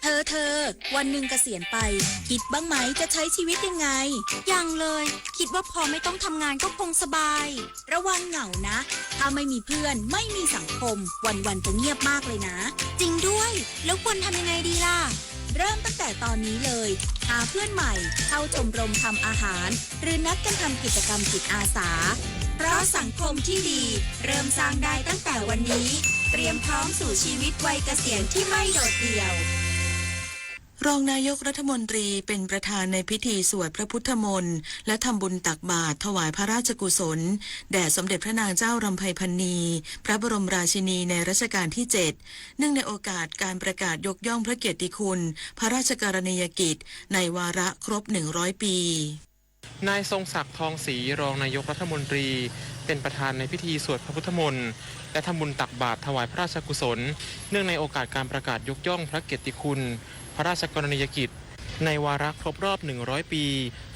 เธอเธอ วันหนึ่งเกษียณไป คิดบ้างไหมจะใช้ชีวิตยังไง ยังเลย คิดว่าพอไม่ต้องทำงานก็คงสบาย ระวังเหงานะ ถ้าไม่มีเพื่อน ไม่มีสังคม วันๆจะเงียบมากเลยนะ จริงด้วย แล้วควรทำยังไงดีล่ะ เริ่มตั้งแต่ตอนนี้เลย หาเพื่อนใหม่ เข้าชมรมทำอาหาร หรือนัดกันทำกิจกรรมจิตอาสา เพราะสังคมที่ดี เริ่มสร้างได้ตั้งแต่วันนี้ เตรียมพร้อมสู่ชีวิตวัยเกษียณที่ไม่โดดเดี่ยว รองนายกรัฐมนตรีเป็นประธานในพิธีสวดพระพุทธมนต์ และทำบุญตักบาตรถวายพระราชกุศล แด่สมเด็จพระนางเจ้ารำไพพันนี พระบรมราชินีในรัชกาลที่ เจ็ด เนื่องในโอกาสการประกาศยกย่องพระเกียรติคุณ พระราชกรณียกิจ ในวาระครบ หนึ่งร้อย ปี นายทรงศักดิ์ ทองศรี รองนายกรัฐมนตรี เป็นประธานในพิธีสวดพระพุทธมนต์ และทำบุญตักบาตรถวายพระราชกุศล เนื่องในโอกาสการประกาศยกย่องพระเกียรติคุณ พระราชกรณียกิจ ในวาระครบรอบ หนึ่งร้อย ปี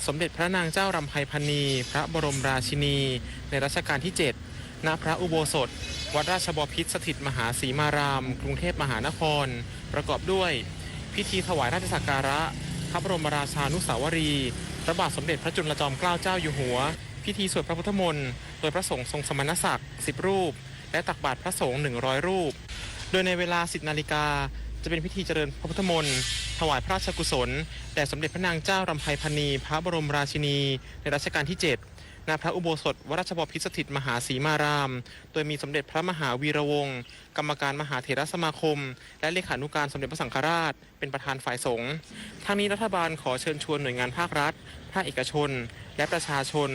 สมเด็จพระนางเจ้ารำไพพันนี พระบรมราชินี ในรัชกาลที่ เจ็ด ณ พระอุโบสถ วัดราชบพิตรสถิตมหาสีมาราม กรุงเทพมหานคร ประกอบด้วย พิธีถวายราชสักการะ พระบรมราชานุสาวรีย์ พระบาทสมเด็จพระจุลจอมเกล้าเจ้าอยู่หัว พิธีสวดพระพุทธมนต์ โดยพระสงฆ์ทรงสมณศักดิ์ สิบ รูป และตักบาตรพระสงฆ์ หนึ่งร้อย รูป โดยในเวลา สิบ นาฬิกา จะเป็นพิธีเจริญพระพุทธมนต์ ถวายพระราชกุศล แด่สมเด็จพระนางเจ้ารำไพพันนี พระบรมราชินี ในรัชกาลที่ เจ็ด ณ พระอุโบสถ วัดราชบพิตรสถิตมหาสีมาราม โดยมีสมเด็จพระมหาวีระวงศ์ กรรมการมหาเถรสมาคม และเลขานุการสมเด็จพระสังฆราช เป็นประธานฝ่ายสงฆ์ ทั้งนี้รัฐบาลขอเชิญชวนหน่วยงานภาครัฐ ภาคเอกชน และประชาชน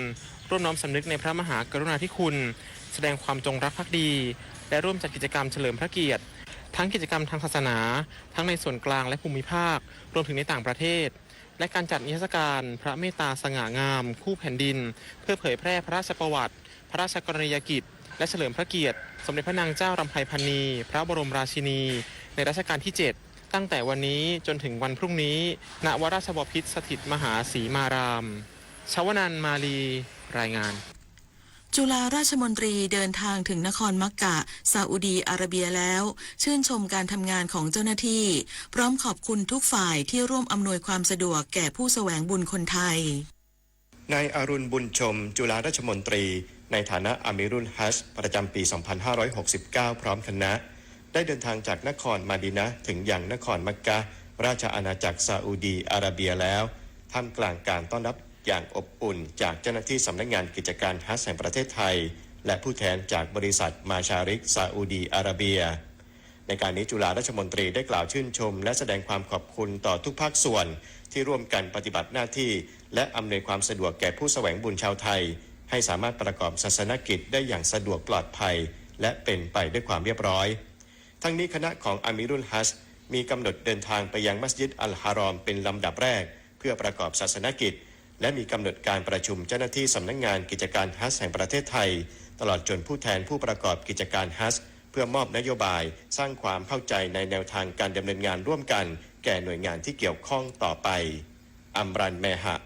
ร่วมน้อมสำนึกในพระมหากรุณาธิคุณ แสดงความจงรักภักดี และร่วมจัดกิจกรรมเฉลิมพระเกียรติ ทั้งกิจกรรมทางศาสนา ทั้งในส่วนกลางและภูมิภาค รวมถึงในต่างประเทศ และการจัดนิทรรศการพระเมตตาสง่างามคู่แผ่นดิน เพื่อเผยแพร่พระราชประวัติ พระราชกรณียกิจ และเฉลิมพระเกียรติ สมเด็จพระนางเจ้ารำไพพันนี พระบรมราชินี ในรัชกาลที่ เจ็ด ตั้งแต่วันนี้จนถึงวันพรุ่งนี้ ณ วัดราชบพิตรสถิตมหาสีมาราม ชวนันท์ มาลี รายงาน จุฬาราชมนตรีเดินทางถึงนครมักกะ ซาอุดีอาระเบียแล้ว ชื่นชมการทำงานของเจ้าหน้าที่ พร้อมขอบคุณทุกฝ่ายที่ร่วมอำนวยความสะดวกแก่ผู้แสวงบุญคนไทย นายอรุณ บุญชม จุฬาราชมนตรี ในฐานะอามิรุลฮัจญ์ประจำปี สองพันห้าร้อยหกสิบเก้า พร้อมคณะ ได้เดินทางจากนครมาดีนะห์ถึงยังนครมักกะห์ ราชอาณาจักรซาอุดีอาระเบียแล้ว ท่ามกลางการต้อนรับอย่างอบอุ่นจากเจ้าหน้าที่สำนักงานกิจการฮัจญ์แห่งประเทศไทย และผู้แทนจากบริษัทมาชาริกซาอุดีอาระเบีย ในการนี้จุฬาราชมนตรีได้กล่าวชื่นชมและแสดงความขอบคุณต่อทุกภาคส่วนที่ร่วมกันปฏิบัติหน้าที่ และอำนวยความสะดวกแก่ผู้แสวงบุญชาวไทย ให้สามารถประกอบศาสนกิจได้อย่างสะดวกปลอดภัย และเป็นไปด้วยความเรียบร้อย ทั้งนี้คณะของอามิรุลฮัจญ์มีกำหนดเดินทางไปยังมัสยิดอัลฮารอมเป็นลำดับแรก เพื่อประกอบศาสนกิจ และมีกำหนดการประชุมเจ้าหน้าที่สำนักงานกิจการฮัจญ์แห่งประเทศไทย ตลอดจนผู้แทนผู้ประกอบกิจการฮัจญ์ เพื่อมอบนโยบายสร้างความเข้าใจในแนวทางการดำเนินงานร่วมกัน แก่หน่วยงานที่เกี่ยวข้องต่อไป อัมรัน แมฮะ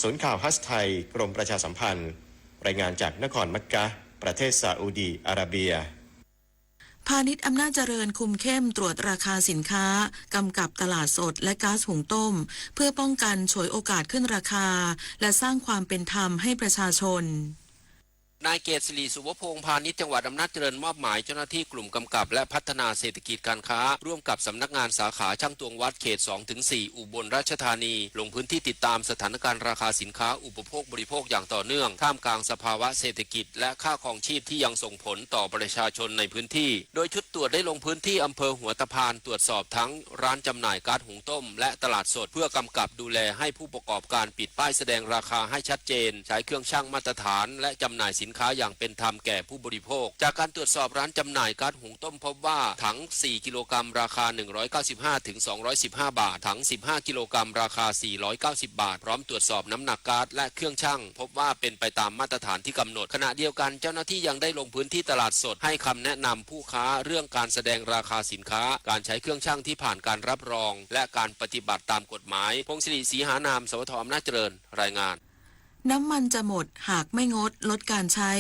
ศูนย์ข่าวฮัจญ์ไทย กรมประชาสัมพันธ์ รายงานจากนครมักกะห์ ประเทศซาอุดีอาระเบีย พาณิชย์อำนาจเจริญคุมเข้มตรวจราคาสินค้า กำกับตลาดสดและก๊าซหุงต้ม เพื่อป้องกันฉวยโอกาสขึ้นราคา และสร้างความเป็นธรรมให้ประชาชน นายเกษตรศิริสุวพงษ์ พาณิชย์จังหวัดอำนาจเจริญมอบหมายเจ้าหน้าที่กลุ่มกำกับและพัฒนาเศรษฐกิจการค้า ร่วมกับสำนักงานสาขาช่างตวงวัดเขต สองถึงสี่ อุบลราชธานี ลงพื้นที่ติดตามสถานการณ์ราคาสินค้าอุปโภคบริโภคอย่างต่อเนื่อง ท่ามกลางสภาวะเศรษฐกิจและค่าครองชีพที่ยังส่งผลต่อประชาชนในพื้นที่ โดยชุดตรวจได้ลงพื้นที่อำเภอหัวตะพาน ตรวจสอบทั้งร้านจำหน่ายก๊าซหุงต้มและตลาดสด เพื่อกำกับดูแลให้ผู้ประกอบการปิดป้ายแสดงราคาให้ชัดเจน ใช้เครื่องชั่งมาตรฐาน และจำหน่ายสินค้าอย่างเป็นธรรมแก่ผู้บริโภค จากการตรวจสอบร้านจำหน่ายก๊าซหุงต้มพบว่า ถัง สี่ กิโลกรัม ราคา หนึ่งร้อยเก้าสิบห้า ถึง สองร้อยสิบห้า บาท ถัง สิบห้า กิโลกรัม ราคา สี่ร้อยเก้าสิบ บาท พร้อมตรวจสอบน้ำหนักก๊าซและเครื่องชั่ง พบว่าเป็นไปตามมาตรฐานที่กำหนด ขณะเดียวกันเจ้าหน้าที่ยังได้ลงพื้นที่ตลาดสด ให้คำแนะนำผู้ค้าเรื่องการแสดงราคาสินค้า การใช้เครื่องชั่งที่ผ่านการรับรอง และการปฏิบัติตามกฎหมาย พงศิริ ศรีหานาม สวท อำนาจเจริญ รายงาน น้ำมันจะหมด หากไม่งด ลดการใช้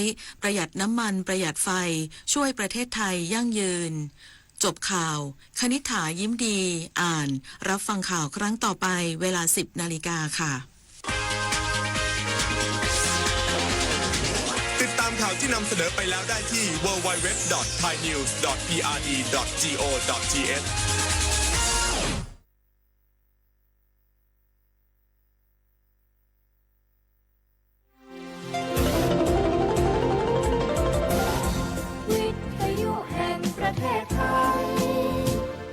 ประหยัดน้ำมัน ประหยัดไฟ ช่วยประเทศไทยยั่งยืน จบข่าว คณิษฐา ยิ้มดี อ่าน รับฟังข่าวครั้งต่อไป เวลา สิบนาฬิกาค่ะ ติดตามข่าวที่นำเสนอไปแล้วได้ที่ ดับเบิลยู ดับเบิลยู ดับเบิลยู ดอท ไทยนิวส์ ดอท พีอาร์ดี ดอท จี โอ ดอท ที เอช วิทยุแห่งประเทศไทย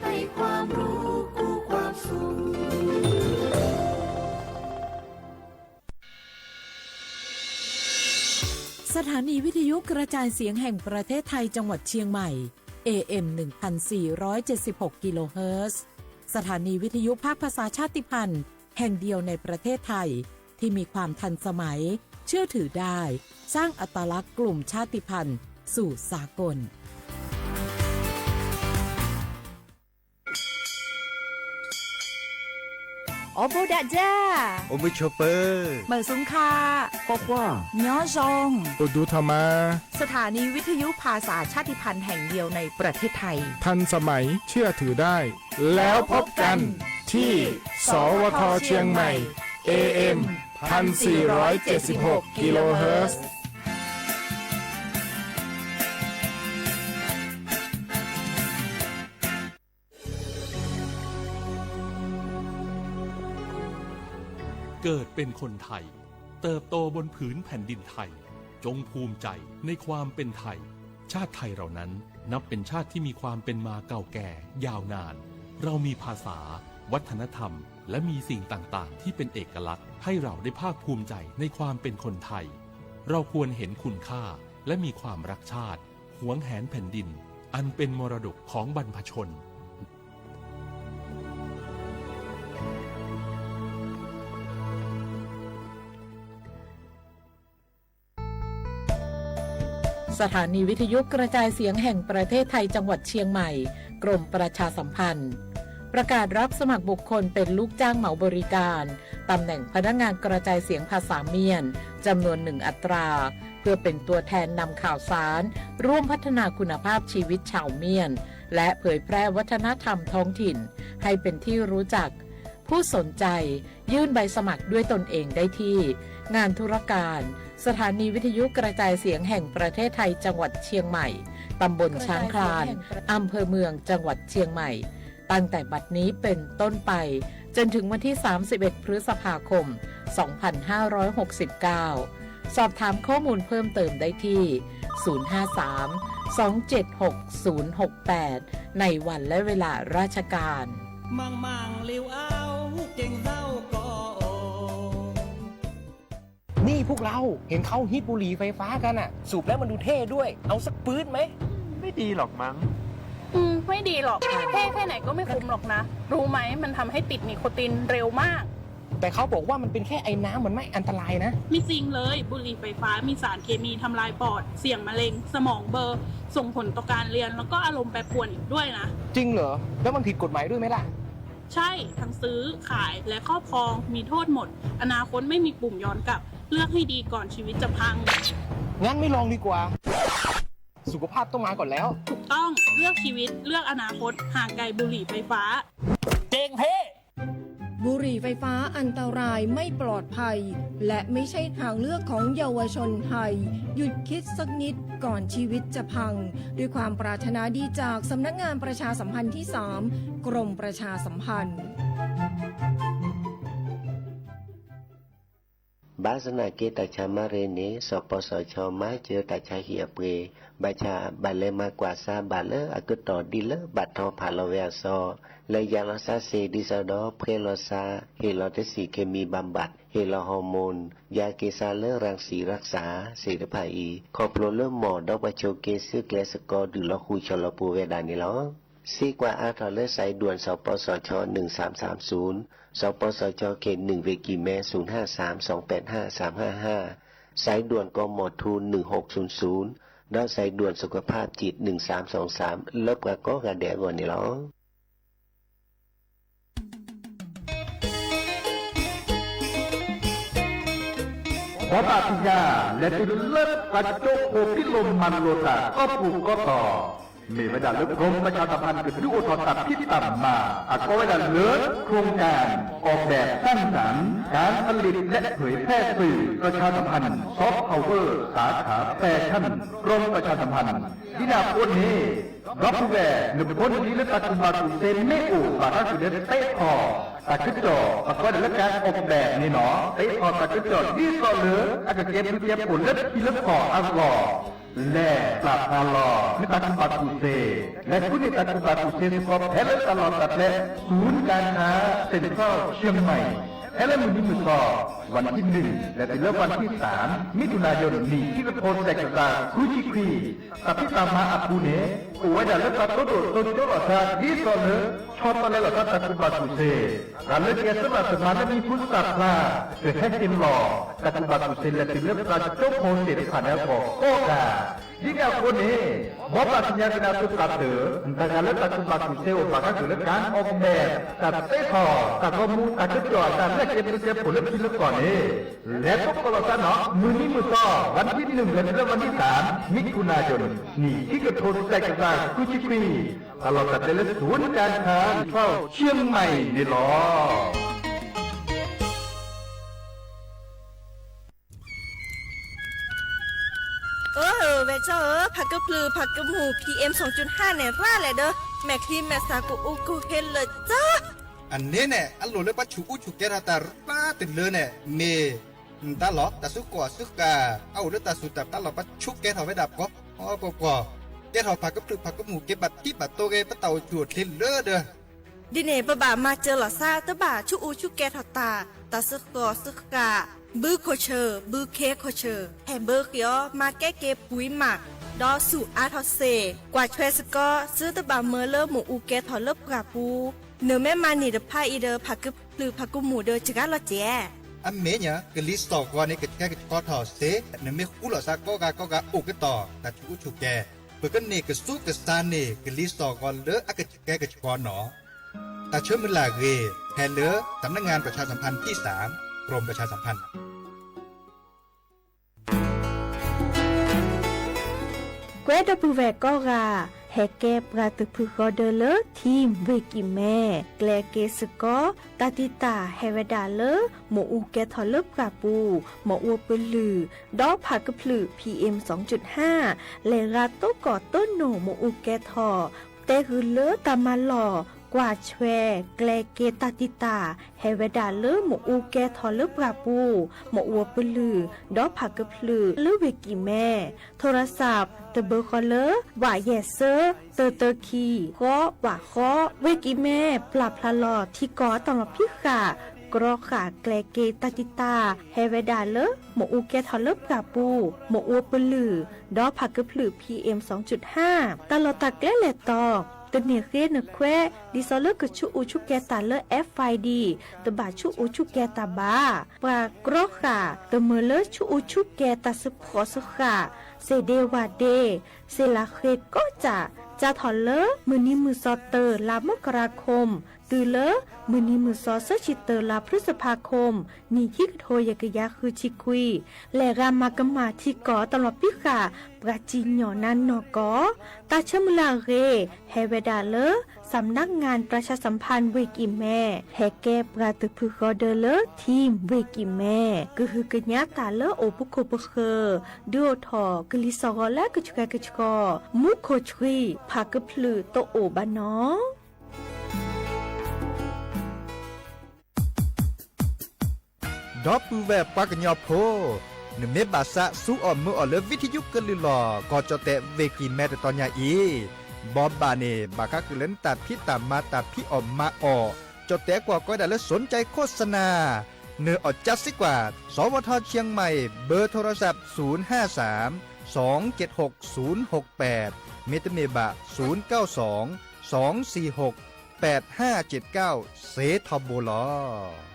ให้ความรู้คู่ความสุข สถานีวิทยุกระจายเสียงแห่งประเทศไทยจังหวัดเชียงใหม่ เอ เอ็ม หนึ่งพันสี่ร้อยเจ็ดสิบหก กิโลเฮิรตซ์ สถานีวิทยุภาคภาษาชาติพันธุ์แห่งเดียวในประเทศไทย ที่มีความทันสมัย เชื่อถือได้ สร้างอัตลักษณ์กลุ่มชาติพันธุ์สู่สากล အိၣ်ဘူးဒးဒၢ, အိၣ်မုာ်ဆိးပၢၤ, မုာ်ဆူၣ်ခး, ကွၢ်ကွၢ်, ညီ โจง, အိၣ်ဒူထီၣ်မး. สถานีวิทยุภาษาชาติพันธุ์แห่งเดียวในประเทศไทย ทันสมัย เชื่อถือได้ แล้วพบกันที่ สวท เชียงใหม่ เอ เอ็ม พันสี่ร้อยเจ็ดสิบหก กิโลเฮิรตซ์ เกิดเป็นคนไทย เติบโตบนผืนแผ่นดินไทย จงภูมิใจในความเป็นไทย ชาติไทยเรานั้นนับเป็นชาติที่มีความเป็นมาเก่าแก่ยาวนาน เรามีภาษา วัฒนธรรม และมีสิ่งต่างๆ ที่เป็นเอกลักษณ์ ให้เราได้ภาคภูมิใจในความเป็นคนไทย เราควรเห็นคุณค่า และมีความรักชาติ หวงแหนแผ่นดิน อันเป็นมรดกของบรรพชน สถานีวิทยุกระจายเสียงแห่งประเทศไทยจังหวัดเชียงใหม่ กรมประชาสัมพันธ์ ประกาศรับสมัครบุคคลเป็นลูกจ้างเหมาบริการ ตำแหน่งพนักงานกระจายเสียงภาษาเมียน จำนวนหนึ่งอัตรา เพื่อเป็นตัวแทนนำข่าวสาร ร่วมพัฒนาคุณภาพชีวิตชาวเมียน และเผยแพร่วัฒนธรรมท้องถิ่น ให้เป็นที่รู้จัก ผู้สนใจ ยื่นใบสมัครด้วยตนเองได้ที่ งานธุรการ สถานีวิทยุกระจายเสียงแห่งประเทศไทยจังหวัดเชียงใหม่ ตำบลช้างคลาน อำเภอเมืองจังหวัดเชียงใหม่ ตั้งแต่บัดนี้เป็นต้นไป จนถึงวันที่ สามสิบเอ็ด พฤษภาคม สองพันห้าร้อยหกสิบเก้า สอบถามข้อมูลเพิ่มเติมได้ที่ ศูนย์ห้าสาม สองเจ็ดหก ศูนย์หกแปด ในวันและเวลาราชการ นี่พวกเราเห็นเขาฮิตบุหรี่ไฟฟ้ากันอะ สูบแล้วมันดูเท่ด้วย เอาสักปื๊ดไหม ไม่ดีหรอกมั้ง อืม ไม่ดีหรอก เท่แค่ไหนก็ไม่คุ้มหรอกนะ รู้ไหม มันทำให้ติดนิโคตินเร็วมาก แต่เขาบอกว่ามันเป็นแค่ไอน้ำ มันไม่อันตรายนะ ไม่จริงเลย บุหรี่ไฟฟ้ามีสารเคมีทำลายปอด เสี่ยงมะเร็ง สมองเบลอ ส่งผลต่อการเรียน แล้วก็อารมณ์แปรปรวนอีกด้วยนะ จริงเหรอ แล้วมันผิดกฎหมายด้วยไหมล่ะ ใช่ ทั้งซื้อ ขาย และครอบครอง มีโทษหมด อนาคตไม่มีปุ่มย้อนกลับ เลือกให้ดีก่อนชีวิตจะพัง งั้นไม่ลองดีกว่า สุขภาพต้องมาก่อนแล้ว ถูกต้อง เลือกชีวิต เลือกอนาคต ห่างไกลบุหรี่ไฟฟ้า เจ๋งเพ่ บุหรี่ไฟฟ้าอันตรายไม่ปลอดภัย และไม่ใช่ทางเลือกของเยาวชนไทย หยุดคิดสักนิดก่อนชีวิตจะพัง ด้วยความปรารถนาดีจากสำนักงานประชาสัมพันธ์ที่สาม กรมประชาสัมพันธ์ ဘၣ်ဆၣ်သနာ်က့ တၢ်ဆါမါရ့န့ၣ် စီၤပီစီၤခၠီမၤစၢၤတၢ်ဆါဟံၣ်အပှ့ၤ ဘၣ်ဆၣ်ဘၣ်လဲၤမၤကွၢ်စါဘၣ်လၢအကတီၢ်ဒ်လၢဘၣ်ထီၣ်ဖးလီၤဝဲအစီၤ လၢယၤလီၤစါစ့ၢ်ဒ်သိးဒီး ဖှဲလီၤစါ ဟ့ၣ်လီၤတဆံး เคมีบำบัด ဟ့ၣ်လီၤ ฮอร์โมน ယါက့ၤစါလၢ รังสีรักษา သ့ၣ်တဖၣ်အံၤ ခီဖျိလၢမီၢ်ဒီးပှၤဆိးက့ဆူကျဲစကီ ဒုးလီၤဃုာ်ဆီလီၤပူၤဝဲဒၣ်န့ၣ်လီၤ. စံးကွၢ်အါထီၣ်လၢ สายด่วน စီၤပီစီၤခၠီ หนึ่งสามสามศูนย์, စီၤပီစီၤခၠီ เขตหนึ่ง เวกีแมส ศูนย์ห้าสาม สองแปดห้า สามห้าห้า, สายด่วน กมท หนึ่งหกศูนย์ศูนย์ ဒီး สายด่วนสุขภาพจิต หนึ่งสามสองสาม လၢပှၤကိးဂၤဒဲးအဂီၢ်န့ၣ်လီၤ. ဒီးတၢ်သ့ၣ်ညါ လဲၤတုၤလၢပှၤကၠိဖိဖံးလိမၤလိာ်တၢ်ကီၢ်ပူၤကီၢ်ကီၢ် မ့ၢ်ဝဲဒၣ်လၢ กรมประชาสัมพันธ์ ကဒုးအိၣ်ထီၣ်တၢ်ဖံးတၢ်မၤ အကိးဝဲဒၣ်လၢ โครงการออกแบบสร้างสรรค์ การผลิตและเผยแพร่สื่อประชาสัมพันธ์ ซอฟต์พาวเวอร์ สาขาแฟชั่น กรมประชาสัมพันธ์ ဒ်န့ၣ်အဃိန့ၣ် ဒီပုၢ်ဝဲၢ် နဖိနလံၤလၢတၢ်ကူၣ်ဘၣ်ကူၣ်သ့မ့ၢ်အိၣ် ဘၣ်တၢ်ကူၣ်လၢသ့ထီၣ် တၢ်ကစီၣ် အကိးဝဲဒၣ်လၢ การออกแบบ န့ၣ်လီၤ. သ့ထီၣ်တၢ်ကစီၣ် ဒ်သိးလၢ အကကဲဘျုးကဲဖှိၣ်လၢထံလၢကီၢ်အဂီၢ် လဲၤပျၢ်ဖျါလီၤ မ့ၢ်တၢ်ကူၣ်ဘၣ်ကူၣ်သ့, လဲၤဃုန့ၢ်တၢ်ကူၣ်ဘၣ်ကူၣ်သ့စ့ၢ်ကီး ဖဲလၢတၢ်လီၢ်တၢ်ကျဲ ศูนย์การค้าเซ็นทรัลเชียงใหม่ ဖဲလၢမုၢ်နံၤမုၢ်သီ วันที่หนึ่ง လဲၤတုၤလၢ วันที่สาม มิถุนายน နံၣ်ခံကထိတကယၤဃုဆံခွံ တၢ်ဖံးတၢ်မၤအပူၤန့ၣ် အိၣ်ဝဲဒၣ်လၢတၢ်တိၢ်ဒိၣ်တိၢ်ကၠိလိာ်သး ဒ်သိးလၢ ဆီတလဲလိာ်သးတၢ်ကူၣ်ဘၣ်ကူၣ်သ့ တၢ်လၢကဲသရၣ်သမါလၢမံၤဟူသၣ်ဖျါ ကဟဲဟ့ၣ်လီၤ တၢ်ကူၣ်ဘၣ်ကူၣ်သ့လဲၤတုၤလၢပှၤကၠိဖိသ့ၣ်တဖၣ်န့ၣ်အဂီၢ်ကိးဂၤ, ဒ်န့ၣ်အဃိန့ၣ် ဘီဘၣ်သ့ၣ်ညါက့ၤနၤသုသးတၢၢ် တဂၤလၢတၢ်ကူၣ်ဘၣ်ကူၣ်သ့အိၣ်ဘၣ်ဃးက့ၤလၢ การออกแบบ တၢ်သ့ထီၣ် တၢ်ဂီၤမူ တၢ်ကစီၣ်အတၢ်လၢကဲဘျုးကဲဖှိၣ်လၢထံလၢကီၢ်န့ၣ် လဲၤတိၢ်ကၠိလိာ်သးနီၤ မုၢ်နံၤမုၢ်သီ วันที่หนึ่ง လဲၤတုၤလၢ วันที่สาม มิถุนายน နံၣ်ခံကထိတကယၤဃုဆံခွံ တၢ်လီၢ်တၢ်ကျဲလၢ ศูนย์การค้าเซ็นทรัลเชียงใหม่ န့ၣ်လီၤ. အၢ ဝဲၢ်ကၠီဧၢ, ဖးကဖျၢၣ်ဖးကမူၣ် พีเอ็มสองจุดห้า န့ၣ် ရၣ်လဲၣ်ဒီး မဲာ်ချံမဲာ်သၣ်ကအိၣ်ကဟ့လၢာ်ကၠီ. အန့ၣ်န့ၣ် အလိၣ်လၢပှၤဆူးအူဆူးကဲထီၣ်တၢ်ရၣ်တုၤလၢန့ၣ် မ့ၢ် မတၤလီၤ တၢ်စုကီၢ်အစုဃၣ် အအိၣ်လၢတၢ်ဆူးတၢ်ဖျါလီၤ ပှၤဆူးကဲထီၣ်ဝဲဒၣ်ပှၤ ပှၤပှၤ ကဲထီၣ်ဖးကဖျၢၣ်ဖးကမူၣ်က့ၤဘၣ်ထံဘၣ်တိၤက့ၤ ပတၢ်အိၣ်ဆူၣ်အိၣ်ချ့လၢဒီး ဒ်န့ၣ် ပဘၣ်မၤစၢၤလီၤသး တဘၣ်ဆူးအူဆူးကဲထီၣ်တၢ် တၢ်စုကီၢ်စုဃၣ် ဘုခိၣ်ဆၢၣ် ဘုခ့ခိၣ်ဆၢၣ် ဟဲဘၢဃ့အီၤ မၤကဲက့ၤပှံၤမး ဒီးဆူၣ်အါထီၣ်စ့ၢ် ကွၢ်ထွဲစ့ၢ်ကီး သုတဘၣ်မၢလၢမ့ၣ်အူကဲထီၣ်လၢပှၢ်ပူၤ နမ့ၢ်မၤန့ၢ်တဖၣ်အံၤဒီး ဖးကဖျၢၣ်ဖးကမူၣ်ဒီးစှၤလီၤစဲး. အမ့ၢ်ညါ ကလံၤစိးဂီၤန့ၣ် ကဆှဲကဆှီထီၣ်စ့ၢ် နမ့ၢ်ဃူလိာ်သးကိးဂၤကိးဂၤအိၣ်ကတီၢ် တၢ်ဆူးအူဆူးကဲ ပကန့ၢ်ကစူးကစၢ်န့ၢ် ကလံၤစိးဂီၤလၢအကဆှဲကဆှီနီၤ. တၢ်ဆၢမုၢ်လၢ်အဂ့ၢ် ဟဲလၢ สำนักงานประชาสัมพันธ์ที่สาม กรมประชาสัมพันธ์ ကွဲဒီပုၢ်ဝဲၢ်ကိးဂၤ ဟဲကဲပှၤတဖုဃီဒၢလၢ ထံၣ်ဝ့ၢ်ကံၣ်မဲ ကျဲက့ၤစ့ၢ်ကီး တၢ်တံာ်တာ်ဟဲဝဲဒၣ်လၢ မ့ၣ်အူကဲထီၣ်လၢပှၢ်ပူၤ မ့ၣ်အူပလုၢ် ဒီးဖးကဖျၢၣ် พีเอ็มสองจุดห้า လဲၤရၤတိၢ်ကီၢ်တိၢ်နိၣ်မ့ၣ်အူကဲထီၣ် တဲဂုာ်လၢတၢ်မၤလီၢ် ကွၢ်ထွဲ ကျဲက့ၤတၢ်တံာ်တာ် ဟဲဝဲဒၣ်လၢမ့ၣ်အူကဲထီၣ်လၢပှၢ်ပူၤ မ့ၣ်အူပလုၢ် ဒီးဖးကဖျၢၣ်လၢဝ့ၢ်ကံၣ်မဲ ထိရစး တဘၢဃီလၢ ဝးယဲၢ်စၢ တၢတၢခံ ဃီ ဝးဃီ ဝ့ၢ်ကံၣ်မဲ ပျၢ်ဖျါလီၤထံကီၢ်တၢ်လီၢ်ဖံးဃာ် ကြီဃာ်ကျဲက့ၤတၢ်တံာ်တာ် ဟဲဝဲဒၣ်လၢ မ့ၣ်အူကဲထီၣ်လၢပှၢ်ပူၤ မ့ၣ်အူပလုၢ် ဒီးဖးကဖျၢၣ် พีเอ็มสองจุดห้า တၢ်လီၢ်တၢ်ကျဲလဲၤတီၤ တန့ၢ်ဃ့နခွဲး ဒ်သိးလၢကဆူးအူဆူးကဲတၢ်လၢ แอฟไอดี တဘၣ်ဆူးအူဆူးကဲတၢ်ဘၣ်. ပှၤကြီဃာ် တမၢလၢဆူးအူဆူးကဲတၢ်စ့ၢ်ကီးစ့ၢ်ကီး စ့ၣ်ဒ့ဝၣ်ဒ့ စ့ၣ်လၤဃ့ကိးကၠၢ် စးထီၣ်လၢ မုၢ်နံၤမုၢ်သီတၢ လါမကရၤခိၣ် တုၤလၢ မုၢ်နံၤမုၢ်သီဆၢဆံတၢ လါဖျုစဖါခိၣ် နံၣ်ခံကထိယဲၢ်ကယၤဃုဆံခွံ လဲၤဂၤမၤကမၣ်ထံကီၢ်တၢ်လီၢ်ဖံးဃာ် ပှၤစံၣ်ညီၣ်နါနီၢ်ကီၢ် တၢ်ဆၢမုၢ်လၢ်အဂ့ၢ် ဟဲဝဲဒၣ်လၢ สำนักงานประชาสัมพันธ์ ဝ့ၢ်ကံၣ်မဲ ဟဲကဲပှၤတဖုဃီဒၢလၢ ထံၣ်ဝ့ၢ်ကံၣ်မဲ ကဟုကညးတၢ်လၢအိၣ်ပခိၣ်ပဃၢၤ ဒုးအိၣ်ထီၣ်ကလံၤစိးဂီၤလၢကဆှဲကဆှီ မူခိၣ်ဆှံ ဖးကဖျၢၣ်တအိၣ်ဘၣ်နီၤ. ဒီပုၢ်ဝဲၢ်ပှၤကညီဖိ, နမ့ၢ်ဘၣ်သးစူးအီၣ်မုာ်အီၣ်လၢ ဝံထယုကလုၢ်လီၢ် ကီၢ်ကၠီၣ်တဲၣ်ဝ့ၢ်ကံၣ်မဲတတီၤညါအံၤ, ဘီဘၣ်န့ၣ် ဘၣ်ဃးဃုာ်လၢနတၢ်ဖံးတၢ်မၤတၢ်ဖံးအီၣ်မၤအီၣ်, ကၠီၣ်တဲၣ်ကွၢ်ကီးဝဲဒၣ်လၢ สนใจโฆษณา နၢၤအီၣ်ကၠၢစ့ကွၢ် สวท เชียงใหม่ เบอร์โทรศัพท์ ศูนย์ห้าสาม สองเจ็ดหก ศูนย์หกแปด မ့တမ့ၢ်ဘၣ် ศูนย์เก้าสอง สองสี่หก แปดห้าเจ็ดเก้า စ့ထီဘိလီၤ.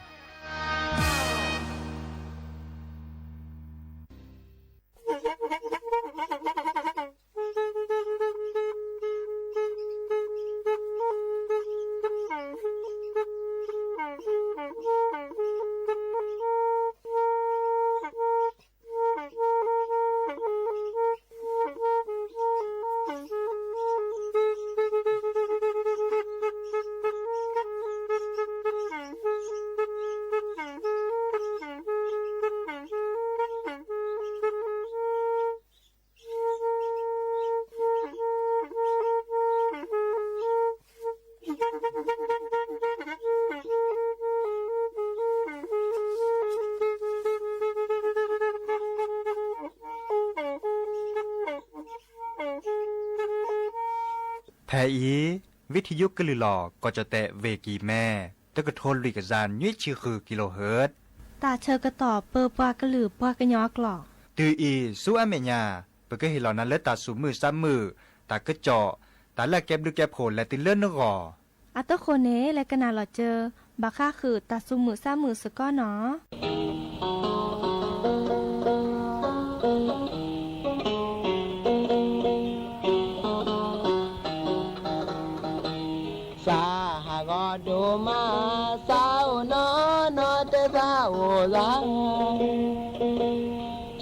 ဖဲအံၤ ဝံထံယိကလုာ်လီၤ ကီၢ်ကၠီၣ်တဲၣ် ဝ့ၢ်ကံၤမဲ တကထိလွံၢ်ကယၤနွံဆံဃု kilohertz တၢ်ဆၢကတီၢ်ပၢပှၤကလုာ်ပှၤကညီအကျိာ် တုၤအံၤဆူအမဲာ်ညါ ပကဟ့ၣ်လီၤနၤလၢတၢ်သူၣ်မုာ်သးမုာ် တၢ်ကစီၣ် တၢ်လၢအကဲဘျုးကဲဖှိၣ်လဲၤတုၤလၢနဂီၢ် အတဃိန့ၣ် လဲၤကနၣ်လီၤစၢၤ ဘၣ်ဃးဃုာ်တၢ်သူၣ်မုာ်သးမုာ်စ့ၢ်ကီး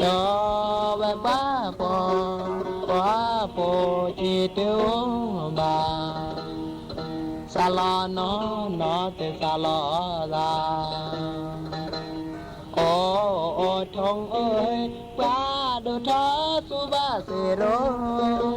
နီၤ. သးဟးဂီၤဒိၣ်မး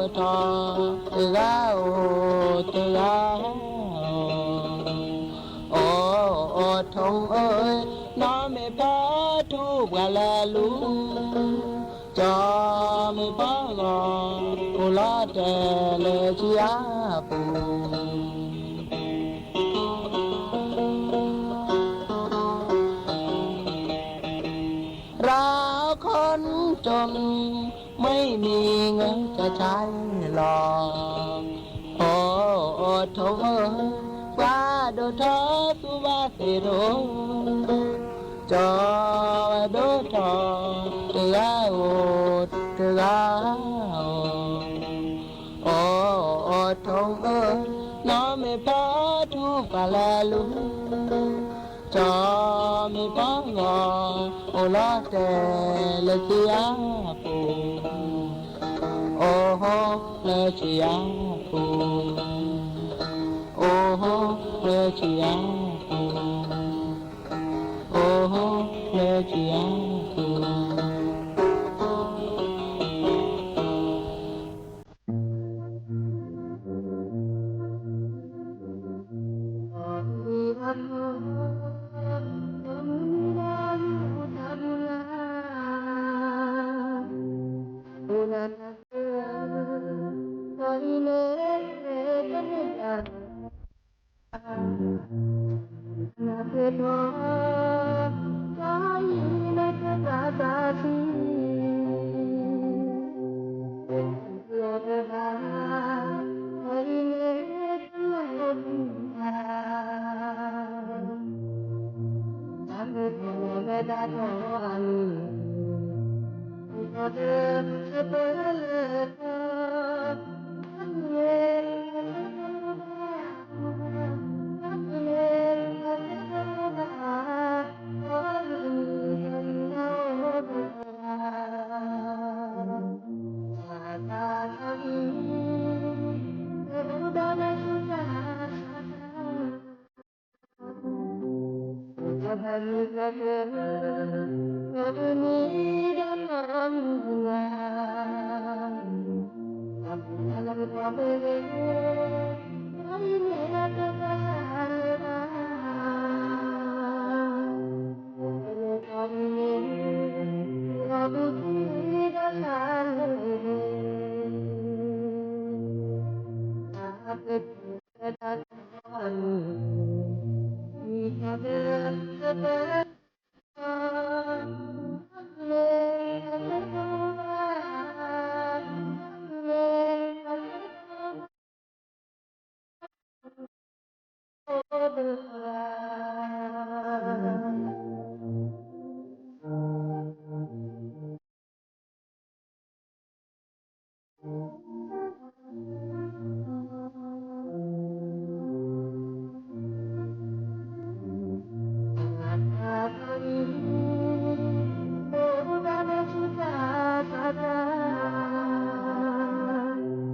သးအိၣ်နီၢ်နီၢ်တသးအိၣ်သး ကၠီဝဲပှၤပိာ် ပှၤပိာ်က့ၤတအိၣ်ဘၣ် သးလီၤနီၢ်နီၢ်တသးလီၤ သး အိၣ်အိၣ်ထိၣ်ဧၢ, ပှၤဒိၣ်ထီၣ်သူၣ်ဘၣ်သ့ၣ်ရိ, ကၠီဝဲဒိၣ်ထီၣ်တဂၤဧိၤတဂၤဧိၤ, အိၣ်အိၣ်ထိၣ်ဧၢ, နီၢ်မ့ၢ်ဖီထူပှၤလဲၤလူၤ ကၠီမ့ၢ်ပီၢ်ဂီၤ အိၣ်လီၤတဲာ်လၢခံအပူၤ, เราคนจน ไม่มีเงินจะใช้หรอก အိၣ်အိၣ်ထိၣ်ဧၢ, ပှၤဒိၣ်ထီၣ်သူၣ်ဘၣ်သ့ၣ်ရိ ကၠီဝဲဒိၣ်ထီၣ်တဂၤဧိၤတဂၤဧိၤ, အိၣ်အိၣ်ထိၣ်ဧၢ, နီၢ်မ့ၢ်ဖီထူပှၤလဲၤ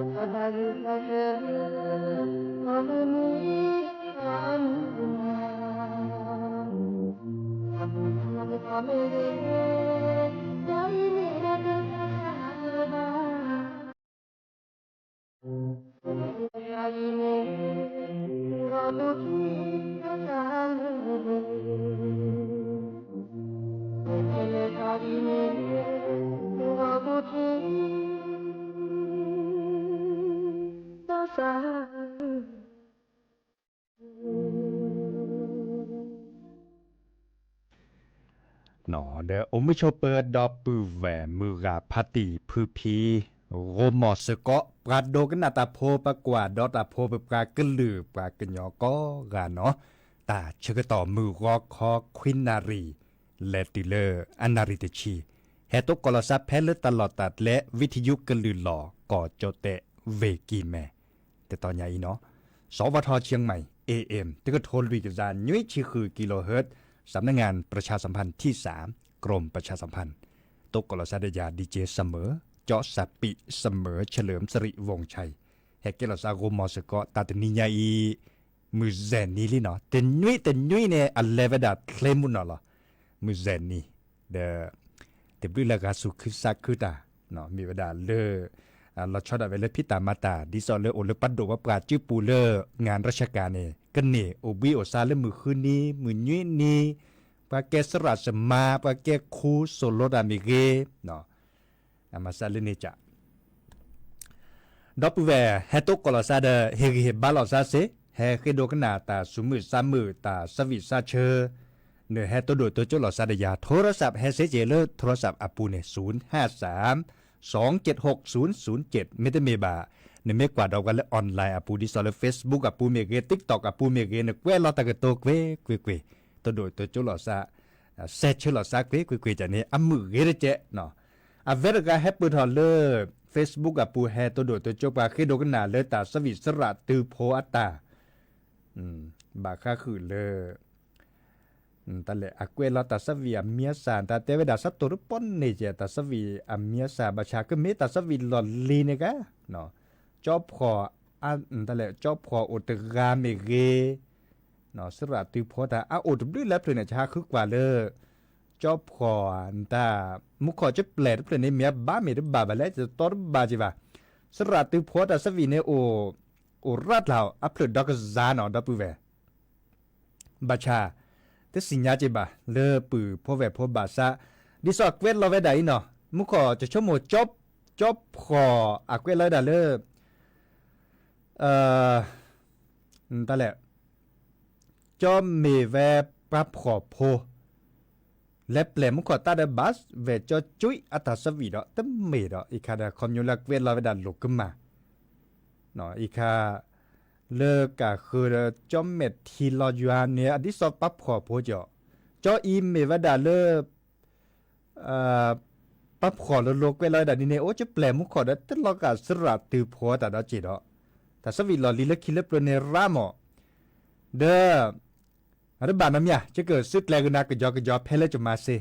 လူၤ ကၠီမ့ၢ်ပီၢ်ဂီၤ အိၣ်လီၤတဲာ်လၢခံအပူၤ, အိၣ်လၢခံအပူၤ, အိၣ်လၢခံအပူၤ, အိၣ်လၢခံအပူၤ. ဒီးအိၣ်မုာ်ဆိးပၢၤ ဒီပုၢ်ဝဲၢ်မုၢ်ဂၤဖါတံၢ်ဖုဖံ ဂီၤမီၤစ့ၢ်ကီး ပှၤဒိကနၣ်တၢ်ဖိ ပှၤကွၢ်ဒီးတၢ်ဖိ ပပှၤကလုာ်ပှၤကညီကိးဂၤနီၤ, တၢ်ဆၢကတီၢ်မုၢ်ဂီၤခီခွံနၣ်ရံၣ် လဲၤတုၤလၢအနၣ်ရံၣ်တဆံ, ဟဲတိကိးလီၤသးဖဲလၢတၢ်လီၢ်တၢ်ကျဲ ဝံထယုကလုာ်လီၤ ကီၢ်ကၠီၣ်တဲၣ် ဝ့ၢ်ကံၢ်မဲ တတီၤညါအံၤနီၤ, สวท เชียงใหม่ เอเอ็ม တကထိလွံၢ်ကယၤနွံဆံဃု กิโลเฮิรตซ์ สำนักงานประชาสัมพันธ์ที่สาม กรมประชาสัมพันธ์ တိကိးလီၤသးဒီးယၤ DJ Summer ကၠီစးပံး Summer เฉลิมสิริวงศ์ชัย ဟဲကဲလီၤသးဂီၤမီၤစ့ၢ်ကီး တၢ်တနံၤညါအံၤ မုၢ်စဲၤနံၤလံနီၤ, တနွံတနွံန့ၣ် အလဲၤဝဲဒၣ်ချ့မုၢ်နီၤလီၤ, မုၢ်စဲၤနံၤ ဒီး တဘျုးလၢဂၤဆူၣ်ခုသးခုတၢ် မ့ၢ်ဝဲဒၣ်လၢ လီၤဆီဒၣ်ဝဲလၢဖံးတၢ်မၤတၢ် ဒ်သိးလၢအိၣ်လၢပှၤဒိၣ်ပှၤပှၢ်စုပူၤလၢ งานราชการ န့ၣ် ကန့ၢ်အိၣ်ဘှံးအိၣ်ဆါလၢမုၢ်ဃုနံၤ မုၢ်နွံနံၤ, ပှၤကဲစရၣ်စမါ ပှၤကဲခူ စိၤလိတၢ်မ့ၢ်ဂ့ၤ အမၤစၢ်လၢန့ၣ်က ဒီပုၢ်ဝဲၢ် ဟဲတိကိးလီၤသးဒီး ဟ့ၣ်ဂံၢ်ဟ့ၣ်ဘါလီၤသးစ့ၢ်, ဟဲဃ့ဒိကနၣ်တၢ်သူၣ်မုာ်သးမုာ် တၢ်သးဝံၣ်သးဆၢ နဟဲတိဒိၣ်တိကၠိလီၤသးဒီးယၤ โทรศัพท์ ဟဲစ့ၢ်ကီးလၢ โทรศัพท์ အပူၤန့ၣ် ศูนย์ห้าสาม สองเจ็ดหกศูนย์ศูนย์เจ็ด မ့တမ့ၢ်ဘၣ် နမ့ၢ်ကွၢ်ဒီးပှၤလၢ online အပူၤ ဒ်သိးလၢ Facebook အပူၤမ့ၢ်ဂ့ၤ TikTok အပူၤမ့ၢ်ဂ့ၤ နကွဲးလီၤတၢ်ကတိၤကွ့ၢ်ကွ့ၢ်ကွ့ၢ် တိဒိၣ်တိကၠိလီၤသး စဲးဆၢလီၤသးကွ့ၢ်ကွ့ၢ်ကွ့ၢ် ကန့ၣ် အမုာ်ဂ့ၤတကဲး အဝဲတဂၤဟဲပၢၢ်ထီၣ်လၢ Facebook အပူၤ ဟဲတိဒိၣ်တိကၠိပှၤဃ့ဒိကနၣ်လၢတၢ်သးဝံၣ်သရၣ်သုးဖိအတၢ် ဘၣ်ဃးဃုာ်လၢ တၢ်လဲၣ် အကွဲးလီၤတၢ်သးဝံၣ်အမံၤအသၣ် တၢ်တဲဝဲဒၣ် စးတိၢ်တပီၢ်န့ၣ်ကဲ တၢ်သးဝံၣ်အမံၤအသၣ် ဘၣ်ဆၣ်ကမ့ၢ်တၢ်သးဝံၣ်လီၢ်လံၤန့ၣ်ဂ့ၤ ကၠီဖှီၣ် တၢ်လဲၣ် ကၠီဖှီၣ်အိၣ်တဂၤမ့ၢ်ဂ့ၤ သရၣ်သုးဖိတၢ် အအိၣ်တဘျုးလၢဖျၢၣ်န့ၣ် ကဟးဃုကွၢ်လၢ ကၠီဖှီၣ်တၢ် မူခိၣ်ကပျဲၢ်တဖျၢၣ်န့ၣ် မ့ၢ်အဘၣ်မ့ၢ်တဘၣ်ဘၣ်လဲၣ် တတီတဘၣ်က့ၤဘၣ် သရၣ်သုးဖိတၢ်သးဝံၣ်န့ၣ်အိၣ် အိၣ်ရၣ်တၢ်အဖျၢၣ်ဒီကစၢ်နီၤ ဒီပုၢ်ဝဲၢ် ဘၣ်ဆၣ် တသ့ၣ်ညါက့ၤဘၣ် လၢပုၢ်ဖိဝဲၢ်ဖိဘၣ်ဆၣ် ဒ်သိးအကွဲးလီၤဝဲဒၣ်အံၤနီၤ မူခိၣ်ကဆိကမိၣ် ကၠီဖှီၣ်အကွဲးလီၤဝဲဒၣ်လၢ တၢ်လဲၣ် ကၠီမ့ၢ်ဝဲပှၤဖှီၣ်ဖိ လဲၤပျဲၢ်မူခိၣ်တၢ်ဒီးဘၣ်ဝဲကၠီကၠွံအတၢ်သးဝံၣ်ဒီး တမ့ၢ်ဒီး အံၤခါဒီး ခီဖျိလၢကွဲးလီၤဝဲဒၣ်လိာ်ကမၣ် အံၤခါ လၢကၢ်ဃုာ်ဒီးကၠီမဲာ်ထံလီၤယွၤန့ၣ် အဒ်သိးပှၤဖှီၣ်ဖိကီး ကၠီအံၤမ့ၢ်ဝဲဒၣ်လၢ ပှၤဖှီၣ်လိၤလိၤကွဲးလီၤဝဲဒၣ်ဒ်န့ၣ် အိၣ်ကပျဲၢ်မူခိၣ်ဒီး တလီၤဂာ်သရၣ်သုးဖိတၢ်ဒီးက့ၤဒီး တၢ်သးဝံၣ်လီၢ်လံၤလၢခံလၢပျၢၤန့ၣ်ရၢမး ဒီး အတဘၣ်နီတမံၤ ယကစံးကျဲၤကနၤကယီကယီဖဲလၢယမၤစ့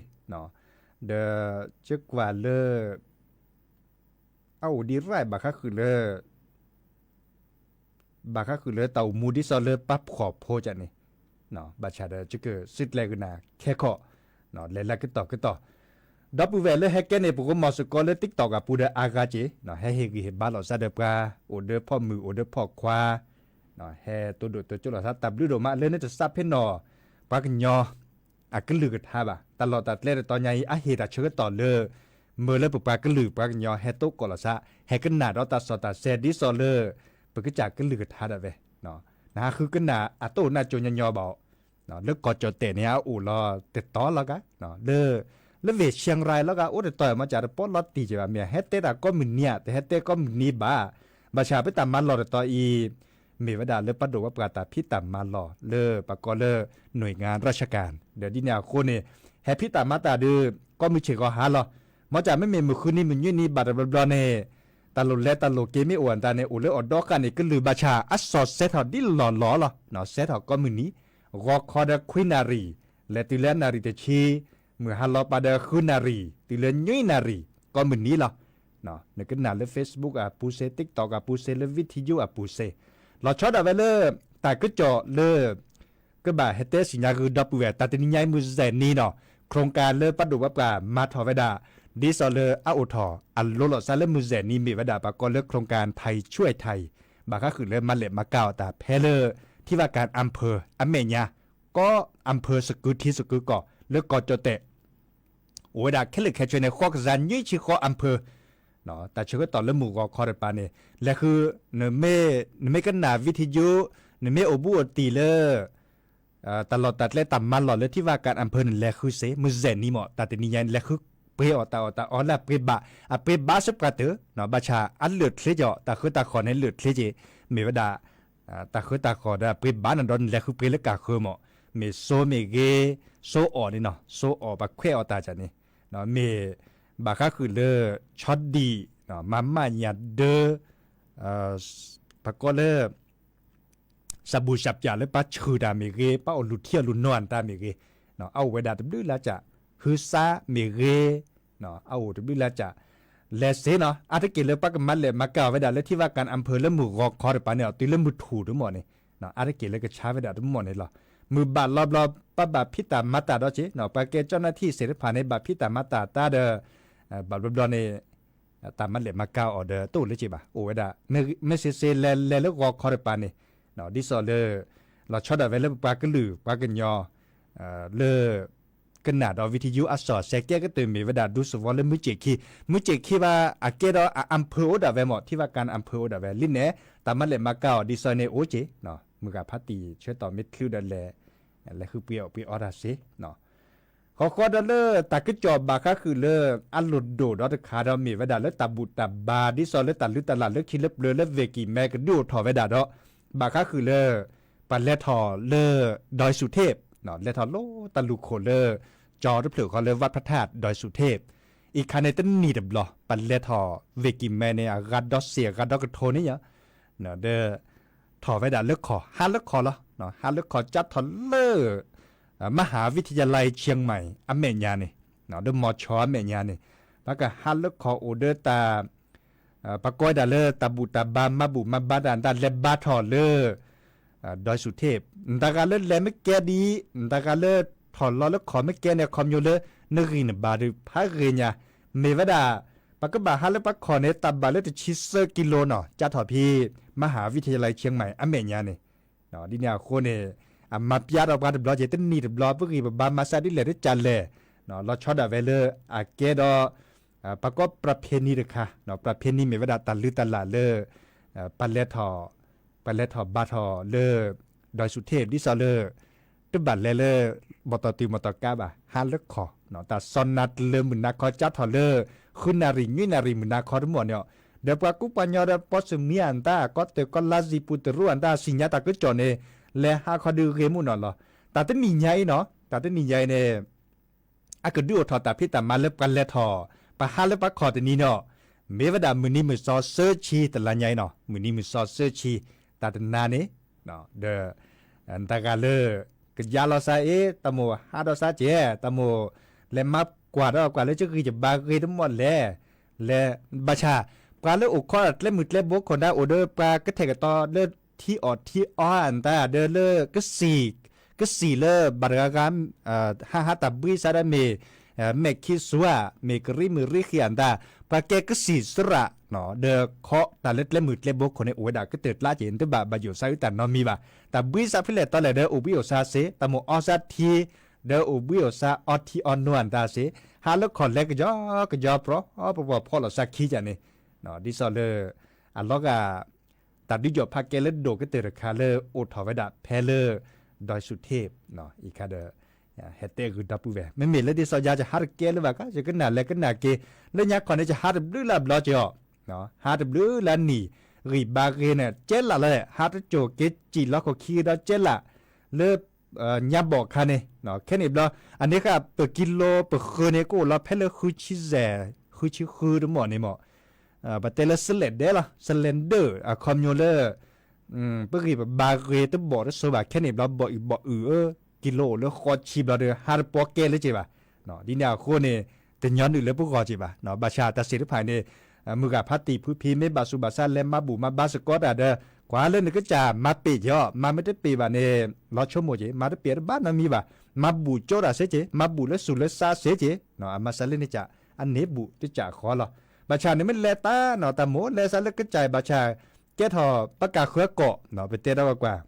ဒီးယကွၢ်လၢ အအိၣ်ဒံးရၣ်ဘၣ်ဃးဃုာ်လၢ ဘၣ်ဃးဃုာ်လၢတၢ်အိၣ်မူဒ်သိးလၢပှၤဖှီၣ်ဖိကန့ၣ် ဘၣ်ဆၣ်ဒီးယကစံးကျဲၤကနၤခဲခီ လဲၤလၢကတီၢ်ကတီၢ် ဒီပုၢ်ဝဲၢ်လၢဟဲကဲန့ၣ် ပဂီၢ်မီၤစ့ၢ်ကီးလၢ TikTok အပူၤဒီးအါဂၤက့ၤ ဟဲဟ့ၣ်ဂံၢ်ဟ့ၣ်ဘါလိာ်သးဒီးပှၤ အိၣ်ဒီးဖီၣ်မုၢ်အိၣ်ဒီးဖီၣ်ခွါ ဟဲတိဒိၣ်တိကၠိလိာ်သး တၢ်ဘျုးဒိၣ်မးလၢနတသးဖ့ၣ်နီၣ် ပှၤကညီ အကလုၢ်ကထါဘၣ် တၢ်လီၢ်တၢ်ကျဲတတီၤညါအံၤ အဟ့ၣ်တၢ်ဆၢကတီၢ်လၢ မၢလၢပပှၤကလုာ်ပှၤကညီဟဲတိကိးလိာ်သး ဟဲကနၣ်ဒီးတၢ်စီၣ်တၢ်ဆဲးဒ်သိးလၢ ပကစၢ်ကလုၢ်ကထါဒၣ်ဝဲ နဟးဃုကနၣ်အတအိၣ်နၢ်ကၠိညီညီဘၣ် လၢကီၢ်ကၠီၣ်တဲၣ်န့ၣ် အအိၣ်လီၤတတီၤလီၤဂာ် လၢ လၢဝ့ၢ်ရှဲၣ်ရၢၣ်လီၤဂာ် အိၣ်တတီၤမ့ၢ်ကၢ်တပီလီၤတံၢ်က့ၤဘၣ် မ့ၢ်ဟဲတဲတၢ်ကိးမုၢ်နံၤဧါ တဟဲတဲကိးမုၢ်နံၤဘၣ် ဘၣ်ဆၣ်ပတၢ်မၤလီၢ်တတီၤအံၤ မ့ၢ်ဝဲဒၣ်လၢပှၤဒိၣ်ပှၤပှၢ်တၢ်ဖံးတၢ်မၤလီၢ် လၢပှၤကိးလၢ หน่วยงานราชการ ဒီးဒ်န့ၣ်အဃိန့ၣ် ဟဲဖံးတၢ်မၤတၢ်ဒီး ကိးမုၢ်ဆ့ၣ်ဂီၤဟါလီၤ မ့ၢ်ကၢ်မ့မ့ၢ်မုၢ်ဃုနံၤမုၢ်နွံနံၤဘၣ်တဘျီဘျီန့ၣ် တၢ်လိၣ်လဲၤတၢ်လိၣ်က့ၤမ့ၢ်အိၣ်အတၢ်န့ၣ် အိၣ်လၢအီၣ်ဒီဃာ်န့ၣ် ကလုၢ်ဘၣ်ဆၣ် အစီၣ်စဲထီၣ်ဒ်လီၢ်လီၢ်လီၤ စဲထီၣ်ကိးမုၢ်နံၤ ဂီၤခီဒီးခွံနၣ်ရံၣ် လဲၤတုၤလၢနၣ်ရံၣ်တဆံ မုၢ်ဟါလီၤပာ်ဒီးဃုနၣ်ရံၣ် တုၤလၢနွံနၣ်ရံၣ် ကိးမုၢ်နံၤလီၤ နကနၣ်လၢ Facebook အပူၤစ့ TikTok အပူၤစ့ လၢ ဝံထယုၣ်အပူၤစ့ လီၤဆီဒၣ်ဝဲလၢ တၢ်ကစီၣ်လၢ ကဘၣ်ဟဲတဲသ့ၣ်ညါဂုာ်ဒီပုၢ်ဝဲၢ် တၢ်တနံၤညါအံၤမုၢ်စဲၤနံၤနီၤ โครงการ လၢပှၤဒိၣ်ပှၤပှၢ်မၤထီၣ်ဝဲဒၣ် ဒ်သိးလၢအအိၣ်ထီၣ်အလိၤလိာ်သးလၢမုၢ်စဲၤနံၤမ့ၢ်ဝဲဒၣ် ပှၤကိးလၢ โครงการไทยช่วยไทย ဘၣ်ဃးဃုာ်လၢမၤလဲၢ်မၤကၤအီၤတၢ်ဖဲလၢ ที่ว่าการอำเภอ အမဲာ်ညါ ကီၢ်อำเภอ စကုၤထံစကုၤကီၢ် လၢကီၢ်ကၠီၣ်တဲၣ် အိၣ်ဝဲဒၣ်ခဲလၢာ်ခဲဆ့န့ၣ် ဃိးကယၤနွံဆံဃိး อำเภอ တၢ်ဆၢကတီၢ်လၢမုၢ်ဂီၤခီတပၤန့ၣ် လဲၤဃု နမ့ၢ်ကနၣ် ဝံထယိ နမ့ၢ်အိၣ်ဘူးအိၣ်တံၢ်လၢ တၢ်လီၢ်တၢ်ကျဲတၢ်မၤလီၢ်လၢထံၣ်ဘၣ်ကၣ်အၣ်ဖၢန့ၣ် လဲၤဃုစ့ မုၢ်စဲးနံၤမး တၢ်တနံၤညါန့ၣ် လဲၤဃုပှ့ၤအီၣ်တၢ်အီၣ်တၢ်အီလၢအပှ့ၤဘၣ် အပှ့ၤဘၣ်စ့ပှၤတၢၢ် ဘၣ်ဆၣ်အလၢာ်ချ့ကီး တၢ်ဃၢတၢ်ဃီၤန့ၣ်လၢာ်ချ့က့ၤ မ့ၢ်ဝဲဒၣ် တၢ်ဃၢတၢ်ဃီၤဒီးအပှ့ၤဘၣ်န့ၣ်ဒီး နလဲၤဃုပှ့ၤလၢကၣ်ဃၢမး မ့ၢ်စိမ့ၢ်ဂ့ၤ စိအီၣ်န့ၣ်နီၤ စိအီၣ်ပှၤခွဲးအီၣ်တၢ်န့ၣ် မ့ၢ်ဘၣ်ဃးဃုာ်လၢ ဆီဒံၣ် မၤမၣ်ညၣ်ဒၢ ပကိးလၢ စၢ်ဘူၣ်စၢ်ပၠၣ်လၢပှၤဆှုၣ်တၢ်မ့ၢ်ဂ့ၤ ပှၤအိၣ်လူၤထံအီၤလူၤနီၤတၢ်မ့ၢ်ဂ့ၤ အအိၣ်ဝဲဒၣ်တဘျုးလၢ်ကၠၢ် ဟုသါမ့ၢ်ဂ့ၤ အအိၣ်တဘျုးလၢ်ကၠၢ် လဲၤစ့နီၤ အါတက့ၢ်လၢပှၤကမၤလဲၢ်မၤကၤအီၤဝဲဒၣ်လၢထံၣ်ဘၣ်ကၣ်အၣ်ဖၢလၢမုၢ်ဂီၤခီတပၤန့ၣ် တုၤလၢမုၢ်ထူၣ်တမီၢ်န့ၣ် အါတက့ၢ်လၢကဆါဝဲဒၣ်တမီၢ်န့ၣ်လီၤ. မုၢ်ဘၣ်လီၤဘျီ ပှၤဘၣ်ဖံးတၢ်မၤတၢ်ဒီးက့ၤ ပှၤကဲကၠီၣ်နၢထံၣ်သ့ၣ်တဖၣ်န့ၣ် ဘၣ်ဖံးတၢ်မၤတၢ်တၢ်ဒီး ဘၣ်ဘျီဘျီန့ၣ် တၢ်မၤလဲၢ်မၤကၤအီၤဒီးတအိၣ်လၢက့ၤဘၣ် အိၣ်ဝဲဒၣ် မ့ၢ်စ့စ့လဲၤလဲၤလၢဂီၤခီတပၤန့ၣ် ဒ်သိးလၢ လီၤဆီဒၣ်ဝဲလၢပပှၤကလုာ်ပှၤကညီ လၢ ကနၣ်ဒီးဝံထယိအစီၣ်စဲးကဲကတၢၢ်မ့ၢ်ဝဲဒၣ်ဒူသဝီလၢမုၢ်စ့ၢ်ခံ မုၢ်စ့ၢ်ခံဘၣ် အကဲဒီးအအၣ်ဖၢအိၣ်ဒၣ်ဝဲမး ထံၣ်ဘၣ်ကၣ်အၣ်ဖၢအိၣ်ဒၣ်ဝဲ လံန့ၣ် တၢ်မၤလဲၢ်မၤကၤအီၤဒ်သိးန့ၣ်အိၣ်က့ၤ မုၢ်ဂၤဖးတံၢ်ဆၢတီၢ်မ့ၢ်ချုးဒီးလဲၤ လဲၤဃုပှ့ၤအီၣ်ပှ့ၤအီတၢ်စ့ ဃီဃီဒီးလၢတၢ်ကစီၣ်ဘၣ်ဃးဃုာ်လၢ အလိၣ်ဒိၣ်ဒီးတခါဒီးမ့ၢ်ဝဲဒၣ်လၢတၢ်ဘူၣ်တၢ်ဘါ ဒ်သိးလၢတၢ်လုၢ်တၢ်လၢ်လၢခံလၢပျၢၤလၢ ဝ့ၢ်ကံၢ်မဲ ကဒုးအိၣ်ထီၣ်ဝဲဒၣ်ဒီး ဘၣ်ဃးဃုာ်လၢ ပှၤလဲၤထီၣ်လၢ ဒွဲၣ်စူၣ်ထ့း လဲၤထီၣ်လၢတၢ်လူၢ်ခိၣ်လၢ ကၠီတဖျၢၣ်ဃီလၢ ဝးဖထၣ် ဒွဲၣ်စူၣ်ထ့း အံၤခါန့ၣ်တနံၣ်တဘျီ ပှၤလဲၤထီၣ် ဝ့ၢ်ကံၢ်မဲန့ၣ် အဂၤဒီစ့ၢ်အဂၤဒီကထိန့ၣ် ဒီး ထီၣ်ဝဲဒၣ်လၢခီၣ် ဟးလၢခီၣ်လီၤ. ဟးလၢခီၣ်ကၠါထီၣ်လၢ မဟၣ်ဝံထယါလါ ရှၢၣ်မဲၣ် အမဲာ်ညါန့ၣ် ဒီးမီၢ်ဆီအမဲာ်ညါန့ၣ် ပှၤကဟးလၢခီၣ်အိၣ်ဒီးတၢ် ပှၤကိးဝဲဒၣ်လၢတၢ်ဘူၣ်တၢ်ဘါမၤဘူၣ်မၤဘါတၢ် တၢ်လဲၤဘါထီၣ်လၢ ဒွဲၣ်စူၣ်ထ့း တဂၤလၢလဲၤမ့ၢ်ကဲဒ်အံၤ တဂၤလၢထီၣ်လီၤလၢခီၣ်မ့ၢ်ကဲန့ၣ် အခီပညီလၢ နဂံၢ်နဘါဒုးဖးဂ့ၤညါ မ့ၢ်ဝဲဒၣ် ပကဘၣ်ဟးလၢပှၤခီၣ်န့ၣ် တၢ်ဘၣ်လၢတဆံသၢကံလိနီၤ ကၠါထီၣ်ဖဲ မဟၣ်ဝံထယါလါ ရှၢၣ်မဲၣ် အမဲာ်ညါန့ၣ် ဒ်န့ၣ်အဃိန့ၣ် အမၤပျါထီၣ်ပှၤတဘျီက့ၤ တနံၣ်တဘျီ ပဂံၢ်ပဘါမၤစၢ်ဒ်လဲၣ်တကၢ်လဲၣ် လီၤဆီဒၣ်ဝဲလၢအကဲဒီး ပှၤကိးပြဖ့နံတခါ ပြဖ့နံမ့ၢ်ဝဲဒၣ်တၢ်လုၢ်တၢ်လၢ်လၢ ပှၤလဲၤထီၣ် ပှၤလဲၤထီၣ်ဘါထီၣ်လၢ ဒွဲၣ်စူၣ်ထ့း ဒ်သိးလၢ တဘၣ်လဲၤလၢ ဘီၣ်တီၢ်တုၤမီၢ်တီၢ်ကါဘၣ် ဟးလၢခီၣ် တၢ်စီနၤတလၢမုၢ်နၤခီကၠါထီၣ်လၢ ဃုနၣ်ရံၣ်နွံနၣ်ရံၣ်မုၢ်နၤခီတမီၢ်န့ၣ် ဒီးပှၤကူပှၤညီဒီးပီၣ်စမံအတၢ် ကီၢ်တၢၢ်ကီၢ်လါစံာ်ပူၤတရူးအတၢ် သ့ၣ်ညါတၢ်ကစီၣ်န့ၣ် လဲၤဟးခီဒုးဂ့ၤမုၢ်နီၢ်လီၤ. တၢ်တနံၣ်ညါအံၤနီၤ တၢ်တနံၣ်ညါအံၤန့ၣ် အကဒုးအိၣ်ထီၣ်တၢ်ဖံးတၢ်မၤလၢပှၤလဲၤထီၣ် ပှၤဟးလၢပှၤခီၣ်တနံၤနီၤ မ့ၢ်ဝဲဒၣ်မုၢ်နံၤမုၢ်သီသၢဆံ တလါညါအံၤနီၤ မုၢ်နံၤမုၢ်သီသၢဆံ တၢ်တနၤန့ၣ် ဒီး တဂၤလၢ ကယါလီၤသးအ့ၣ် တၢ်မိၣ်ဟးဒီးသးကဲ တၢ်မိၣ် လဲၤမၤကွၢ်ဒီးကွၢ်လၢကဂံၢ်ကဘါဂ့ၤတမီၢ်လဲၣ် လဲၤ ဘၣ်ဆၣ် ပှၤလၢအိၣ်ခိးတၢ်ကျဲမုၢ်ကျဲဘိခိၣ်ဒၣ် အိၣ်ဒီးပှၤကထဲၣ်ကတီၤလၢထံအီၣ်ထံအီအတၢ်ဒီးလၢ ကစံၣ်လၢဘၣ်တဂၤဂၤ ဟးဟးတၢ်ဘှံးစးဒီးမ့ၢ် မဲာ်ခံဆူၣ်ဧါ မ့ၢ်ကရံမုၢ်ရံဃံအတၢ် ပှၤကဲကစံၣ်စရၣ် ဒီးခိးတၢ်လၢကျဲမုၢ်ကျဲဘိခိၣ်န့ၣ် အိၣ်ဝဲဒၣ်ကတၢၢ်ကျါက့ၤ နတဘၣ်ဘၣ်ယိၣ်စးအုးတၢ်နီတမံၤဘၣ် တၢ်ဘှံးစးဖဲလဲၣ်တီလဲၣ်ဒီးအိၣ်ဘှံးအိၣ်စးစ့ တၢ်မိၣ်အီစးထံ ဒီးအိၣ်ဘှံးအိၣ်စးအီထံအီနိအတၢ်စ့ ဟးလၢခီၣ်လဲၤကယီကယီ ပြီပှီၢ်ဖီၣ်လိာ်စးခံကန့ၣ် ဒ်သိးလၢ အလီၤဂာ် တၢ်ဒုးယီၣ်ဖးကဲလၢဒိၣ်ကတၢၢ်တခါလၢအိၣ်ထီၣ်ဝဲဒၣ်ဖဲလၢ ဒွဲၣ်စူၣ်ထ့း အံၤခါဒီး ဟဲတဲဂုာ်ဒီပုၢ်ဝဲၢ် မ့မ့ၢ်လၢဒ်သိးယၤ ယဟးတကဲလၢၤဘၣ်ကါ ယကနၣ်လဲၤကနၣ်က့ၤ လၢညါခီန့ၣ် ယဟးတဘျုးလၢ်ဘျီက့ၤအီၤ ဟးတဘျုးလၢ်နံၣ် ဂံၢ်ဘါဂ့ၤန့ၣ် ကဲလၢ်လီၤ ဟးတစိၢ်က့ၤစံၣ်လီၤခိၣ်ခံဒီးကဲလၢ် လၢ ညါဘီၣ်ခါန့ၣ် ခဲန့ၣ်ဘျီ အန့ၣ်ဃာ်ပကံလိပဃုန့ၣ် ကအိၣ်လီၤဖဲလၢဃုဆံစဲး ဃုဆံဃုတမီၢ်န့ၣ်မး ပတဲလၢစလဲၣ်ဒဲလီၤ စလဲၣ်ဒဲ အခီပညီလၢ ပဂံၢ်ပဘါဂ့ၤတဘီၣ်တစိၤဘၣ် ခဲန့ၣ်ဘျီ ဘီၣ်အုၣ်ဘီၣ်အုၣ်ဧၢ ကံလိအိၣ်လၢဃိးဆံဘျီဒီး ဟးတပီၢ်ကဲလၢက့ၤဘၣ် ဒ်န့ၣ်အဃိန့ၣ် တညီနုၢ်လၢပဂီၢ်က့ၤဘၣ် ဘၣ်ဆၣ်တၢ်စ့ၣ်တဖၣ်န့ၣ် မုၢ်ဂၤဖးတံၢ်ဖုဖံမ့ၢ်ဘၣ်ဆူးဘၣ်ဆါလဲၤမၤဘူၣ်မၤဘါစ့ၢ်ကီးတၢ်ဒီး ကွၢ်လၢနကစၢ်မၤပ့ၢ်က့ၤအီၤ မၤမ့ၢ်တပ့ၢ်ဘၣ်န့ၣ် လီၤဆိကမိၣ်က့ၤ မၤတပ့ၢ်တဘၣ်နီတမံၤဘၣ် မၤဘူၣ်ကၠိတၢ်စ့က့ၤ မၤဘူၣ်လၢဆူးလၢစါစ့က့ၤ အမၤစၢၤလၢနကစၢ် အန့ၣ်ဘူၣ်တကစၢ်ဃီလီၤ ဘၣ်ဆၣ်နမ့ၢ်လဲၤတၢ်နီၤ တၢ်မိၣ်လဲၤစးလၢကစၢ်ဘၣ်ဆၣ် ကဲထီၣ်ပှၤကၢ်ဃုအကီၢ် ပတဲဒီးကွၢ်ကွၢ်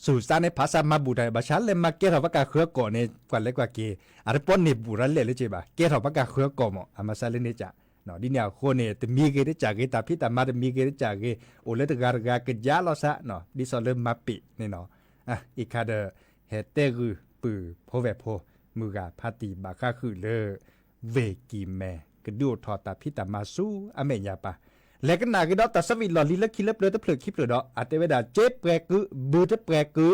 ဆူးစါန့ၣ် ဖးစၢ်မၤဘူၣ်တၢ် ဘၣ်ဆၣ်လဲၤမၤကဲထီၣ်ပှၤကၢ်ဃုအကီၢ်န့ၣ် ကွၢ်လဲၤကွၢ်က့ၤ အတပီၢ်န့ၢ်ဘူၣ်ရၤလဲၣ်လၢက့ၤဘၣ် ကဲထီၣ်ပှၤကၢ်ဃုအကီၢ်မး အမၤစၢၤလၢန့ၣ်ကၢ် ဒ်န့ၣ်အဃိန့ၣ် တမံၤဂ့ၤတစဲးဂ့ၤ တၢ်ဖံးတၢ်မၤတမံၤဂ့ၤတစဲးဂ့ၤ အိၣ်လၢတဂၤတဂၤကယါလီၤသး ဒ်သိးလၢမၤပ့ၤန့ၣ်နီၤ အံၤခါဒီး ဟဲတဲဂုာ်ပုၢ်ဖိဝဲၢ်ဖိ မုၢ်ဂၤဖါတံၢ်ဘၣ်ဃးဃုာ်လၢ ဝ့ၢ်ကံၢ်မဲ ကဒုးအိၣ်ထီၣ်တၢ်ဖံးတၢ်မၤဆူအမဲာ်ညါပၢ် လဲၤကနၣ်က့ၤဒီးတၢ်ဆၢဝံၤလီၢ်လံၤလၢခံလၢပျၢၤတဖျၢၣ်ခံဖျၢၣ်ဒီး အတဲဝဲဒၣ် ကၠ့ပှဲၤကု ဘုတပှဲၤကု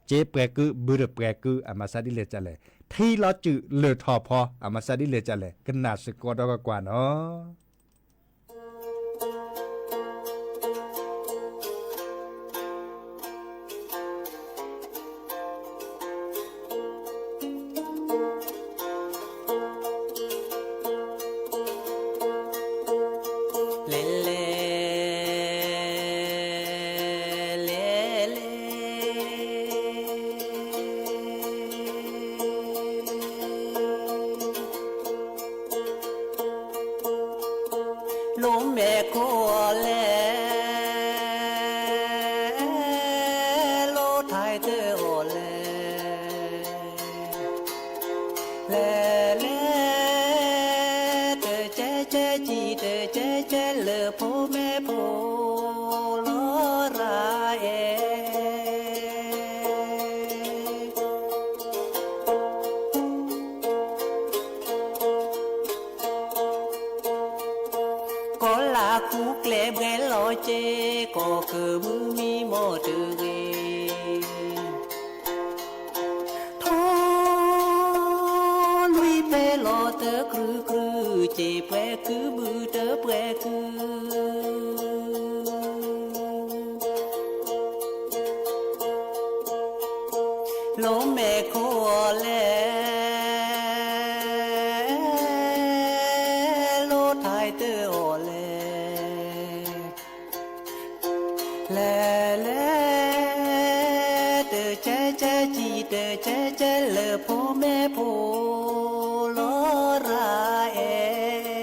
ကၠ့ပှဲၤကု ဘုတပှဲၤကု အမၤစၢ်ဒ်လဲၣ်ကလဲၣ် ထံလီၤစုာ်လၢၢ်ထီၣ်ဖီ အမၤစၢ်ဒ်လဲၣ်ကလဲၣ် ကနၣ်စ့ၢ်ကီးဒီးကွၢ်နီၤ လဲၤလဲၤ လဲၤလဲၤ လိၣ်မဲာ်ခိၣ်အီၤလဲၣ်, လိၣ်ထံတၢ်အီၤလဲၣ်, လဲၤလဲၤ တကဲကဲကံၣ် တကဲကဲလၢၢ် ဖိမ့ၢ်ဖိလီၤရၤအဲၣ် ကီၤလၤဃုကျဲဘှဲလီၤက့ၤ ကီၢ်ကမုၢ်မံမီၢ်တဂ့ၤ, ထီၣ်လွံၢ်ဖဲလီၤတကြုာ်ကြုာ် ကၠ့ပှဲၤကု ဘုတပှဲၤကု လိၣ်မဲာ်ခိၣ်အီၤလဲၣ်, လိၣ်ထံတၢ်အီၤလဲၣ်, လဲၤလဲၤ တကဲကဲကံၣ် တကဲကဲလၢၢ် ဖိမ့ၢ်ဖိလီၤရၤအဲၣ်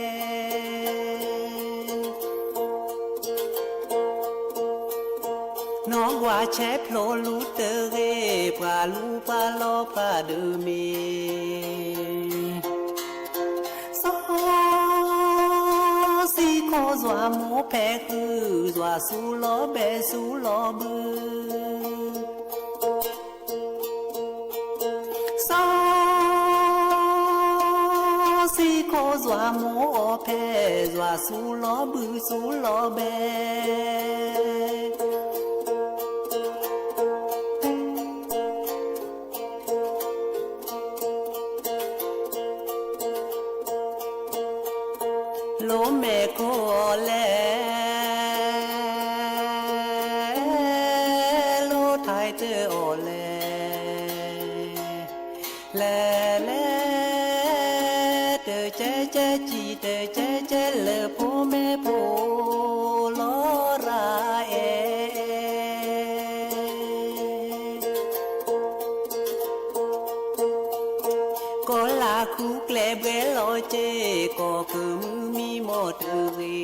နီၢ်ကွၢ်ဆဲးဖျိလူၤတဂ့ၤ ပှၤလူၤပှၤလီၤပှၤဒုးမ့ၢ် စီၤစံခိၣ် ယွၤမိၢ်ဖဲးဃုာ် ယွၤဆူလီၤဘဲဆူလီၤဘု စီၤစံခိၣ် ယွၤမိၢ်အီၤဖဲး ယွၤဆူလီၤဘုဆူလီၤဘဲ လိၣ်မဲာ်ခိၣ်အီၤလဲၣ်, လိၣ်ထံတၢ်အီၤလဲၣ်, လဲၤလဲၤ တကဲကဲကံၣ် တကဲကဲလၢၢ် ဖိမ့ၢ်ဖိလီၤရၤအဲၣ် ကီၤလၤဃုကျဲဘှဲလီၤက့ၤ ကီၢ်ကမုၢ်မံမီၢ်တဂ့ၤ,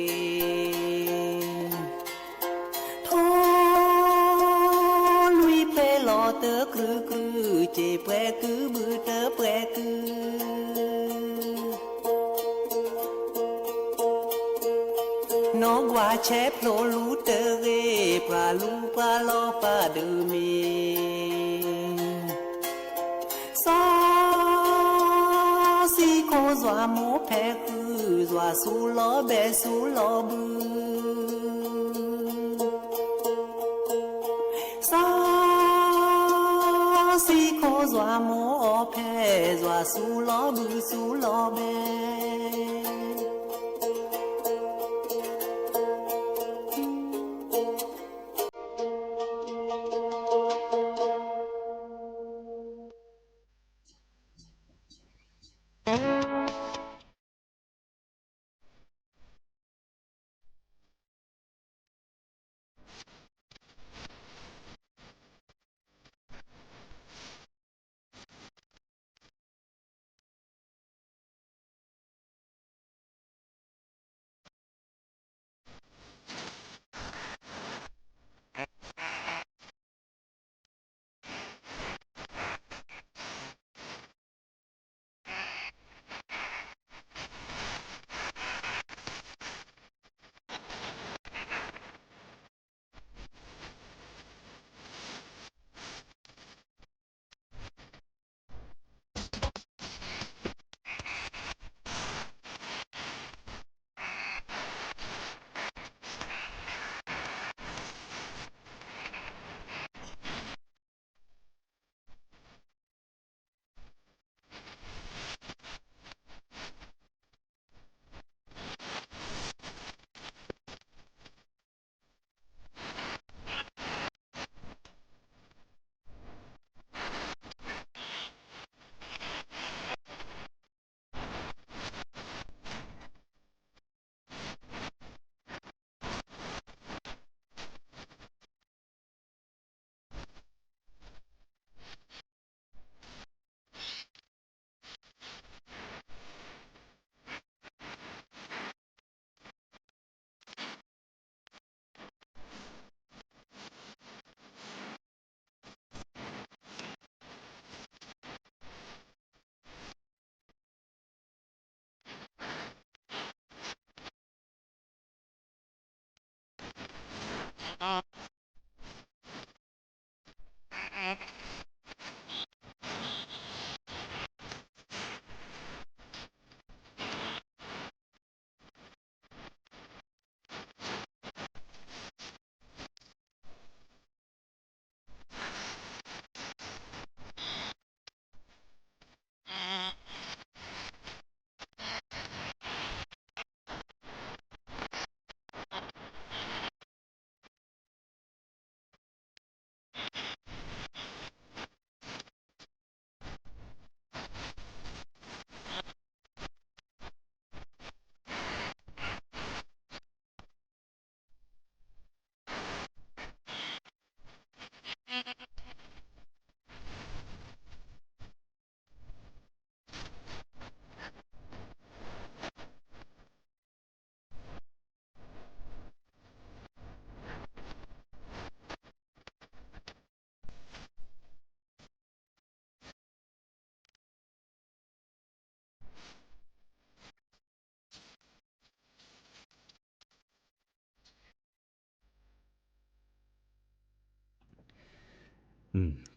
ထီၣ်လွံၢ်ဖဲလီၤတကြုာ်ကြုာ် ကၠ့ပှဲၤကု ဘုတပှဲၤကု နီၢ်ကွၢ်ဆဲးဖျိလူၤတဂ့ၤ ပှၤလူၤပှၤလီၤပှၤဒုးမ့ၢ် စီၤစံခိၣ် ယွၤမိၢ်ဖဲးဃုာ် ယွၤဆူလီၤဘဲဆူလီၤဘု စီၤစံခိၣ် ယွၤမိၢ်အီၤဖဲး ယွၤဆူလီၤဘုဆူလီၤဘဲ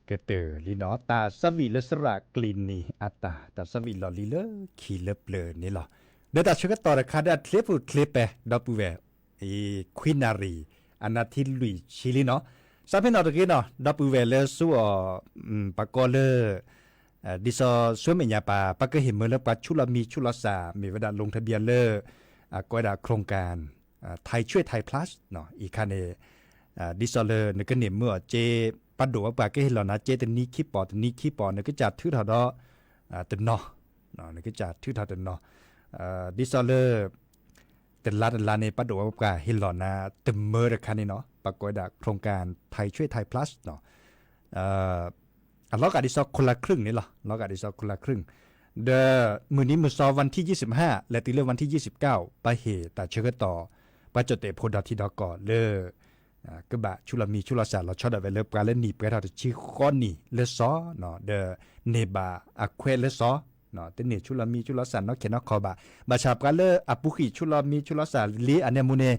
ကတၢၢ်လံနီၤ တၢ်သးဝံၣ်လၢသရၣ်ကျံၤနံၤ အတၢ် တၢ်သးဝံၣ်လီၢ်လံၤလၢခံလၢပျၢၤန့ၣ်လီၤ. ဒီးတၢ်ဆၢကတီၢ်တခါဒီးအချ့ပူၤချ့ပဲ ဒီပုၢ်ဝဲၢ် အံၤ ခွံနၣ်ရံၣ် အနၢ်ထံလွံၢ်ဆံလံနီၤ. စးဖဲနီၣ်တဂ့ၤနီၤ ဒီပုၢ်ဝဲၢ်လၢဆူအီၤ ပှၤကိးလၢ ဒ်သိးဆူမဲာ်ညါပၢ် ပကဟ့ၣ်မၢလၢပှၤဆူးလီၤမံၤဆူးလီၤစၢ် မ့ၢ်ဝဲဒၣ် ลงทะเบียน လၢ ကိးဝဲဒၣ် โครงการ ไทยช่วยไทย Plus အံၤခါန့ၣ် ဒ်သိးလၢနကန့ၢ်မၢအီၤစ့ ပှၤဒိၣ်ဝဲပှၤကဟ့ၣ်လီၤနၤစ့တနံၤခံပီၢ် တနံၤခံပီၢ် နကစၢ်ထုးထီၣ်ဒီး တနီၤ နကစၢ်ထုးထီၣ်တနီၤ ဒ်သိးလၢ တလါတလါန့ၣ် ပှၤဒိၣ်ဝဲပှၤဟ့ၣ်လီၤနၤ တမၢတခါန့ၣ်နီၤ ပှၤကိးဝဲဒၣ် โครงการ ไทยช่วยไทย Plus နီၤ အလီၤဂာ်ဒ်သိး คนละครึ่ง န့ၣ်လီၤ လီၤဂာ်ဒ်သိး คนละครึ่ง ဒီး မုၢ်နံၤမုၢ်သီ วันที่ยี่สิบห้า လဲၤတုၤလၢ วันที่ยี่สิบเก้า ပဟ့ၣ်တၢ်ဆၢကတီၢ် ပှၤကၠီၣ်တဲၣ်ဖိဒီထံဒီကီၢ်လၢ ကဘၣ်ဆူးလီၤမံၤဆူးလီၤစၢ်လီၤဆီဒၣ်ဝဲလၢပှၤလၢနံၣ်ပှဲၤထီၣ်တဆံဃီနံၣ်လၢစီၤ ဒီးန့ၢ်ဘၣ်အခွဲးလၢစီၤ တန့ၢ်ဆူးလီၤမံၤဆူးလီၤစၢ်နီၢ်ခဲနီၢ်ခီဘၣ်. ဘၣ်ဆၣ်ပှၤလၢအပူၤဃံၣ်ဆူးလီၤမံၤဆူးလီၤစၢ်လံအန့ၣ်အမူန့ၣ်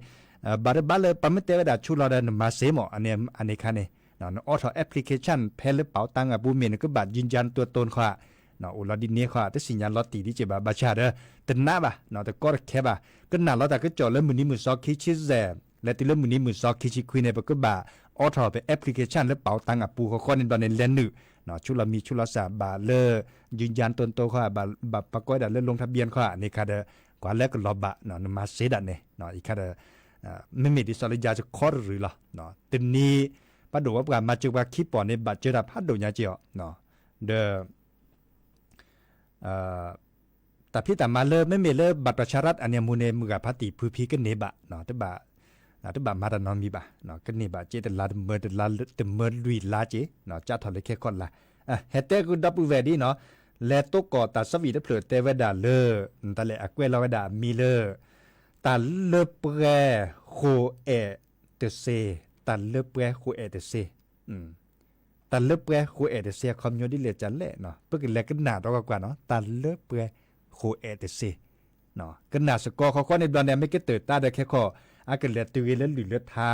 ဘၣ်တဘၣ်လၢပှၤမ့ၢ်တဲဝဲဒၣ်ဆူးလီၤဒီးနမၤစ့မး အန့ၣ်ခါန့ၣ် နအိးထီၣ် application ဖဲလၢပာ်တၢ်အပူၤမ့ၢ်နကဘၣ် ยืนยันตัวตน ခီ အိၣ်လီၤဒ်န့ၣ်ဃီ တသ့ၣ်ညါလီၤတံၢ်ဒ်က့ဘၣ် ဘၣ်ဆၣ်ဒီး တနာ်ဘၣ် တကီတခဲဘၣ် ကနၣ်လီၤတၢ်ကစီၣ်လၢမုၢ်နံၤမုၢ်သီခံဆံယဲၢ် လဲၤတုၤလၢမုၢ်နံၤမုၢ်သီခံဆံခွံန့ၣ် ပကဘၣ်အိးထီၣ်ပ application လၢပာ်တၢ်အပူၤဃီဃီန့ၣ်ဘျီန့ၣ် လဲၤနုာ် ဆူးလီၤမံၤဆူးလီၤစၢ်ဘၣ်လၢ ยืนยันตัวตน ခီ ဘၣ်ပှၤကိးဝဲဒၣ်လၢ ลงทะเบียน ခီ န့ၣ်ခါဒီး ကွၢ်လၢကလီၤဘၣ် နမၤစ့ဒၣ်န့ၣ် အံၤခါဒီး မ့မ့ၢ်ဒ်သိးလၢယၤစခီတရူၤလီၤ တနံၤ ပှၤဒိၣ်ဝဲပှၤမၤစၢၤပှၤခံပီၢ်န့ၣ် ဘၣ်စၢၤတၢ်ဖးဒိၣ်ညါက့အီၤ ဒီး တၢ်ဖံးတၢ်မၤလၢမ့မ့ၢ်လၢ บัตรประชารัฐ အန့ၣ်အမူန့ၣ် မုၢ်ဂၤဖါတံၢ်ဖုဖံကန့ၢ်ဘၣ် တဘၣ် တဘၣ်မၤတၢ်နီတမံၤဘၣ် ကန့ၢ်ဘၣ်က့တလါတမၢတလါတမၢလွံၢ်လါက့ ကၢ်ထီၣ်လၢခဲခီၣ်လါ ဟဲတဲဃုာ်ဒီပုၢ်ဝဲၢ်ဒ်နီၤ လဲၤသကိးတၢ်သးဝံၣ်တဖျၢၣ်တဲဝဲဒၣ်လၢ တၢ်လဲၣ်အကွဲးလီၤဝဲဒၣ်အမံၤလၢ တၢ်လၢပှဲၤဃိာ်အဲၣ်တစ့ တၢ်လၢပှဲၤဃိာ်အဲၣ်တစ့ တၢ်လၢပှဲၤဃိာ်အဲၣ်တစ့ အခီပညီဒ်လဲၣ်ကလဲၣ်နီၤ ပကလဲၤကနၣ်ဒီးကွၢ်ကွၢ်နီၤ တၢ်လၢပှဲၤဃိာ်အဲၣ်တစ့ ကနၣ်စ့ၢ်ကီးဃီဃီန့ၣ်ဘျီန့ၣ် အမ့ၢ်ကတၢၢ်တၢ်ဒီးခဲခီၣ် အကလဲၤတုၤဂ့ၤလၢလုၢ်လၢထါ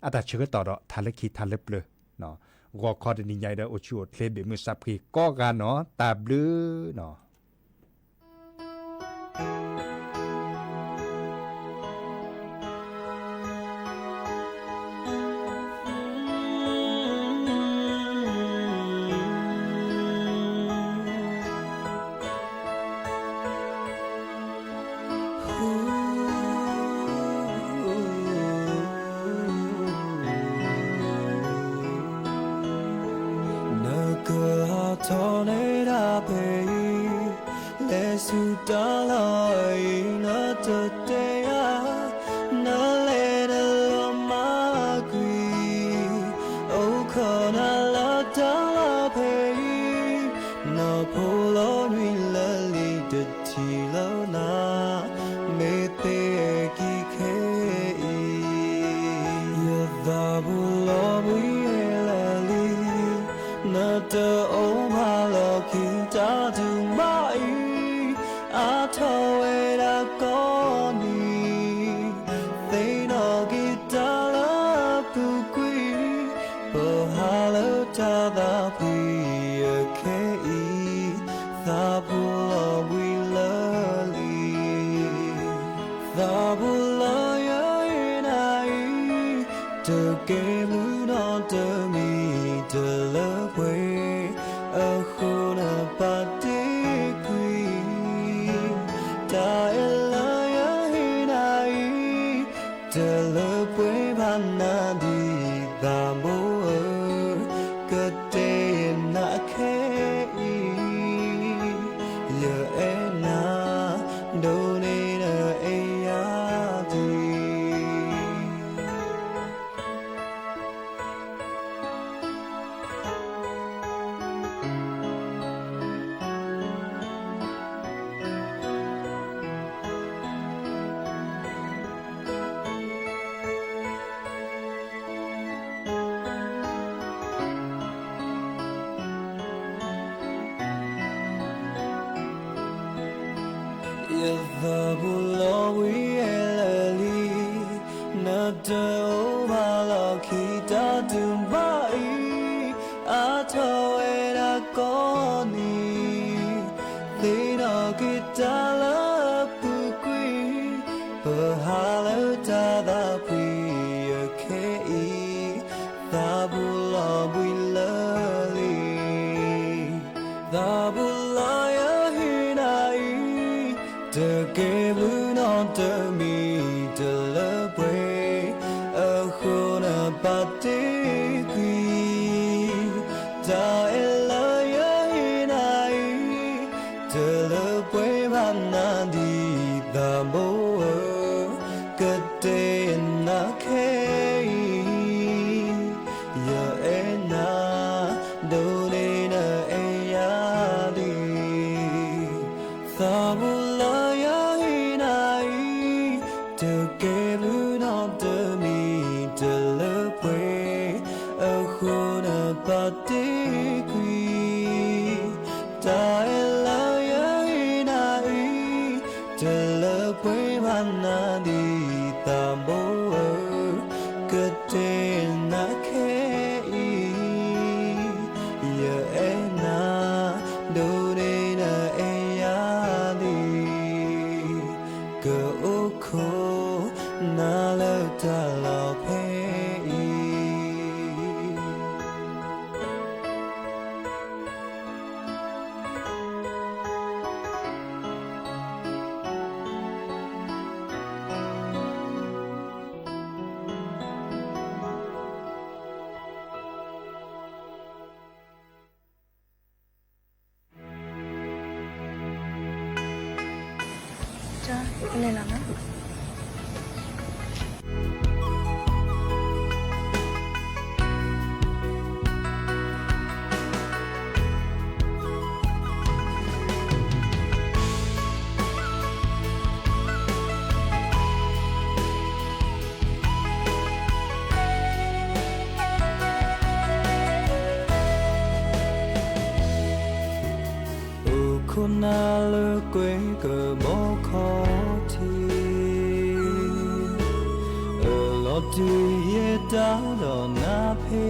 အတၢ်ဆၢကတီၢ်ဒီးထါလၢခံထါလၢပျၢၤ ဂီၤခီတနံၤညါအံၤဒီးအိၣ်ဆူၣ်အိၣ်ချ့ဘ့ၣ်မုၢ်သးဖှံကိးဂၤနီၤ တၢ်ဘျုးနီၤ နကဟးထီၣ်န့ၢ်တၢ်ဖဲအံၤ လဲၤဆူတၢ်လီၢ်အံၤ နတတဲဧါ နလဲၤတလီၤမၤကွံာ် အိၣ်ခိးနၤလၢတၢ်လီၢ်ဖဲအံၤ နဖိလီၤနွံလၢလံတထံၣ်လၢနၤ မ့ၢ်သ့ကံခဲအံၤ ယသးပူၤလီၤဘှံးဟဲလၢာ်လံ နတအိၣ်ဖးလီၢ်ခံတၢ်ဒုးမးအံၤ အါထီၣ်ဝဲဒၣ်ကိးနံၤ သ့ၣ်နီၣ်က့ၤတၢ်လၢအပူၤကွံာ် ပဟးလၢတၢ်သးဖှံအခဲအံၤ သးပူၤလီၤဘှံးလၢာ်လံ သးပူၤလီၤယဟ့ၣ်နၤအံၤ တကဲဘျုးနီတမံၤ တလၢပှဲၤ အဃိနပာ်တ့ၢ်ကွံာ် တၢ်အဲၣ်လၢယဟ့ၣ်နၤအံၤ တလၢပှဲၤဘၣ်နၤဒ်သးဘိဧၢ တၢ်ဘါအံၤ အါထီၣ်ဝဲဒၣ်ကိးနံၤ, သ့ၣ်နီၣ်က့ၤတၢ်လၢအပူၤကွံာ်, ပဟးလၢတၢ်သးဖှံယခဲအံၤ, သးပူၤလီၤဘှံးလၢာ်လံ. သးပူၤလီၤယဟံးနၤအံၤ, တကဲဘျုးနီတမံၤတလၢပှဲၤ, အဃိနပာ်တ့ၢ်ကွံာ်, တၢ်အဲၣ်လၢယဟံးနၤအံၤ, တလၢပှဲၤဘၣ်နၤဒ်သးဘိ, ကတဲနၤခဲအံၤ, ယအဲၣ်နၤ ဒိးန့ၢ်နအဲၣ်ယၤ, သးပူၤလၢယဟံးနၤအံၤ, တကဲဘျုးနီတမံၤတလၢပှဲၤ, အဃိနပာ်တ့ၢ်ကွံာ်, တၢ်အဲၣ်လၢယဟံးနၤအံၤ, တလၢပှဲၤဘၣ်နၤဒ်သးဘိဧၢ, ကတဲနၤခဲအံၤ, ယအဲၣ်နၤ, ဒိးန့ၢ်နအဲၣ်ယၤလံ, ကအိၣ်ခိးနၤလၢတၢ်လီၢ်ဖဲအံၤ. အိၣ်ခိးနၤလၢကွဲကဘီခီၣ်ထံး, အလီၤတံၢ်ယတၢ်ဒီးနၤဖဲ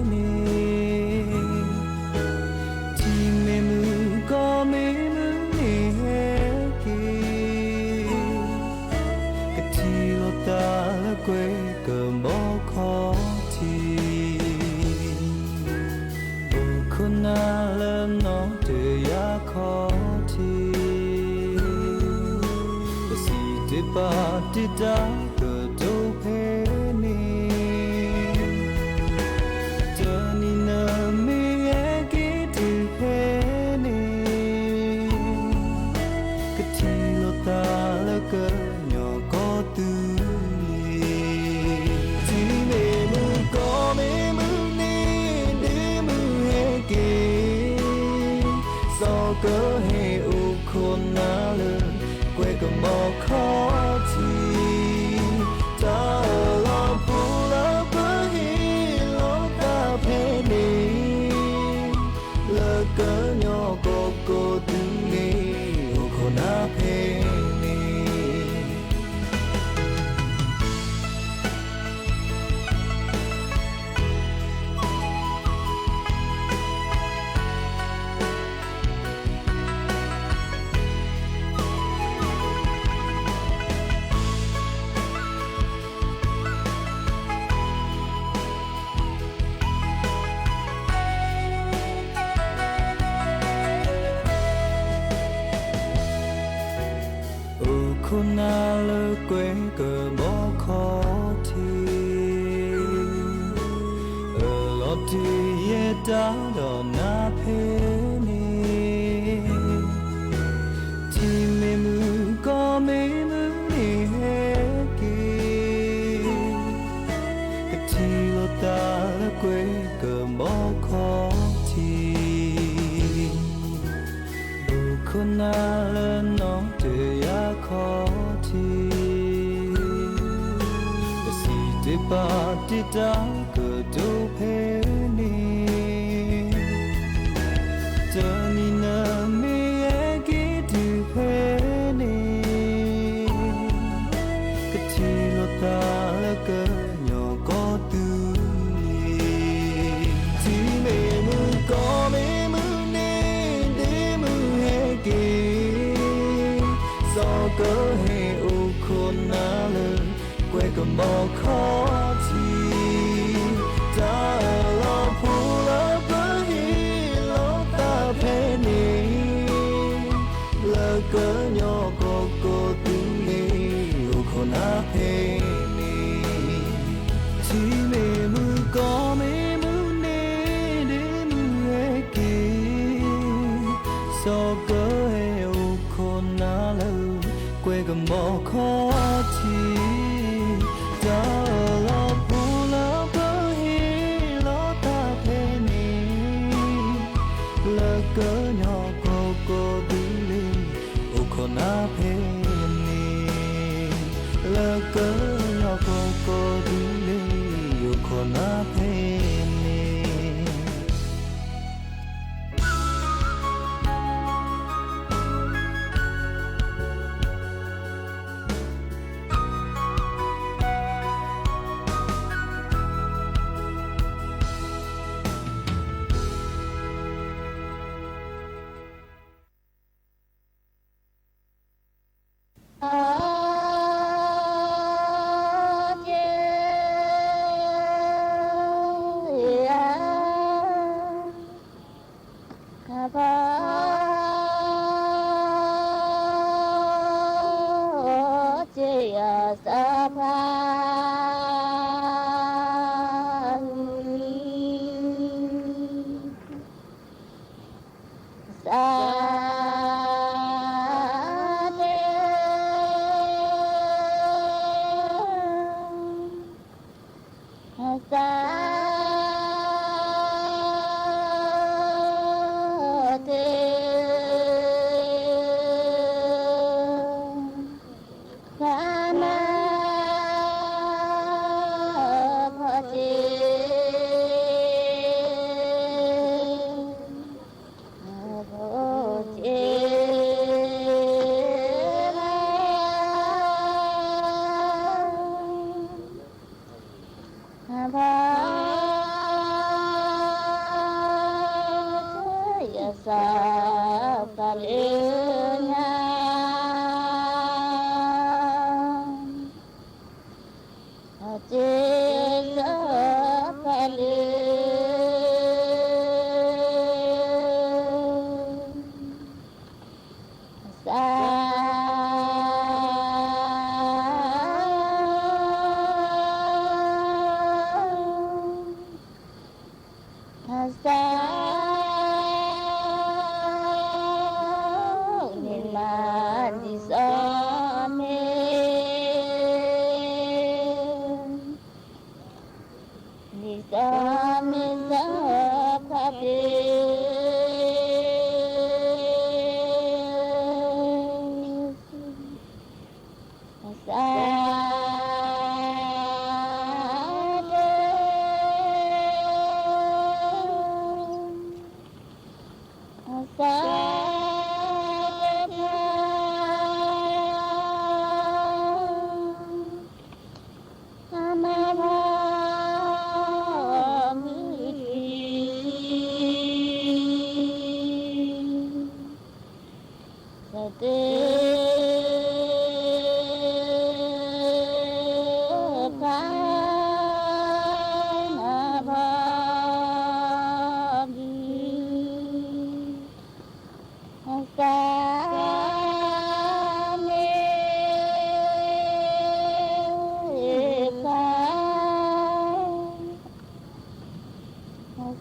န့ၣ်, ထံမ့ၢ်မုၢ်ကီၢ်မ့ၢ်မုၢ်န့ၣ်ဟဲက့ၤ, ကထံၣ်လိာ်သးလၢကွဲကဘီခီၣ်ထံး, အိၣ်ခိးနၤလၢနီၢ်တယၢ်ခီၣ်ထံး, ပစံးတ့ၢ်ပာ်တ့ၢ်တၢ်ကတိၤဖဲန့ၣ်, တနံၤနမ့ၢ်ဟဲက့ၤတုၤဖဲန့ၣ်, ကထံၣ်လိာ်သးလၢကညီကီၢ်သူလ့ၤ, ထံမ့ၢ်မုၢ်ကီၢ်မ့ၢ်မုၢ်န့ၣ် ဒ့မုၢ်ဟဲက့ၤ, စီၤကဟဲအိၣ်ခိးနၤလၢ ကွဲကဘီခီၣ်ထံး, တၢ်လီၤပူၤလၢပဟ့ၣ်လိာ်သးဖဲန့ၣ်, လၢကညီကီၢ်ကိးသူလ့ၤ အိၣ်ခိးနၤဖဲန့ၣ်. အိၣ်ခိးနၤလၢကွဲကဘီခီၣ်ထံး, အလီၤတံၢ်ယတၢ်ဒီးနၤဖဲန့ၣ်, ထံမ့ၢ်မုၢ်ကီၢ်မ့ၢ်မုၢ်န့ၣ်ဟဲက့ၤ, ကထံၣ်လိာ်သးလၢကွဲကဘီခီၣ်ထံး, အိၣ်ခိးနၤလၢနီၢ်တယၢ်ခီၣ်ထံး, ပစံးတ့ၢ်ပာ်တ့ၢ်တၢ်ကတိၤဖဲန့ၣ်, တနံၤနမ့ၢ်ဟဲက့ၤတုၤဖဲန့ၣ်, ကထံၣ်လိာ်သးလၢကညီကီၢ်သူလ့ၤ ဟ့ၣ်အိၣ်ခိးနၤလၢ ကွဲကမီၤခီၣ်ထံး, တၢ်လီၤဖိလၢပဟ့ၣ်လီၤသးဖဲန့ၣ်, လၢကညီကီၢ်ကိးဒူၣ်န့ၣ် အိၣ်ခိးနၤဖဲန့ၣ်, ထံမ့ၢ်မုၢ်ကီၢ်မ့ၢ်မုၢ်န့ၣ် ဒ့မုၢ်ဟဲက့ၤ စီၤကဟ့ၣ်အိၣ်ခိးနၤလၢ ကွဲကမီၤခီၣ်ထံး, တၢ်လီၤဖိလၢပဟ့ၣ်လီၤသးဖဲန့ၣ်, လၢကညီကီၢ်ကိးဒူၣ်န့ၣ် အိၣ်ခိးနၤဖဲန့ၣ်, လၢ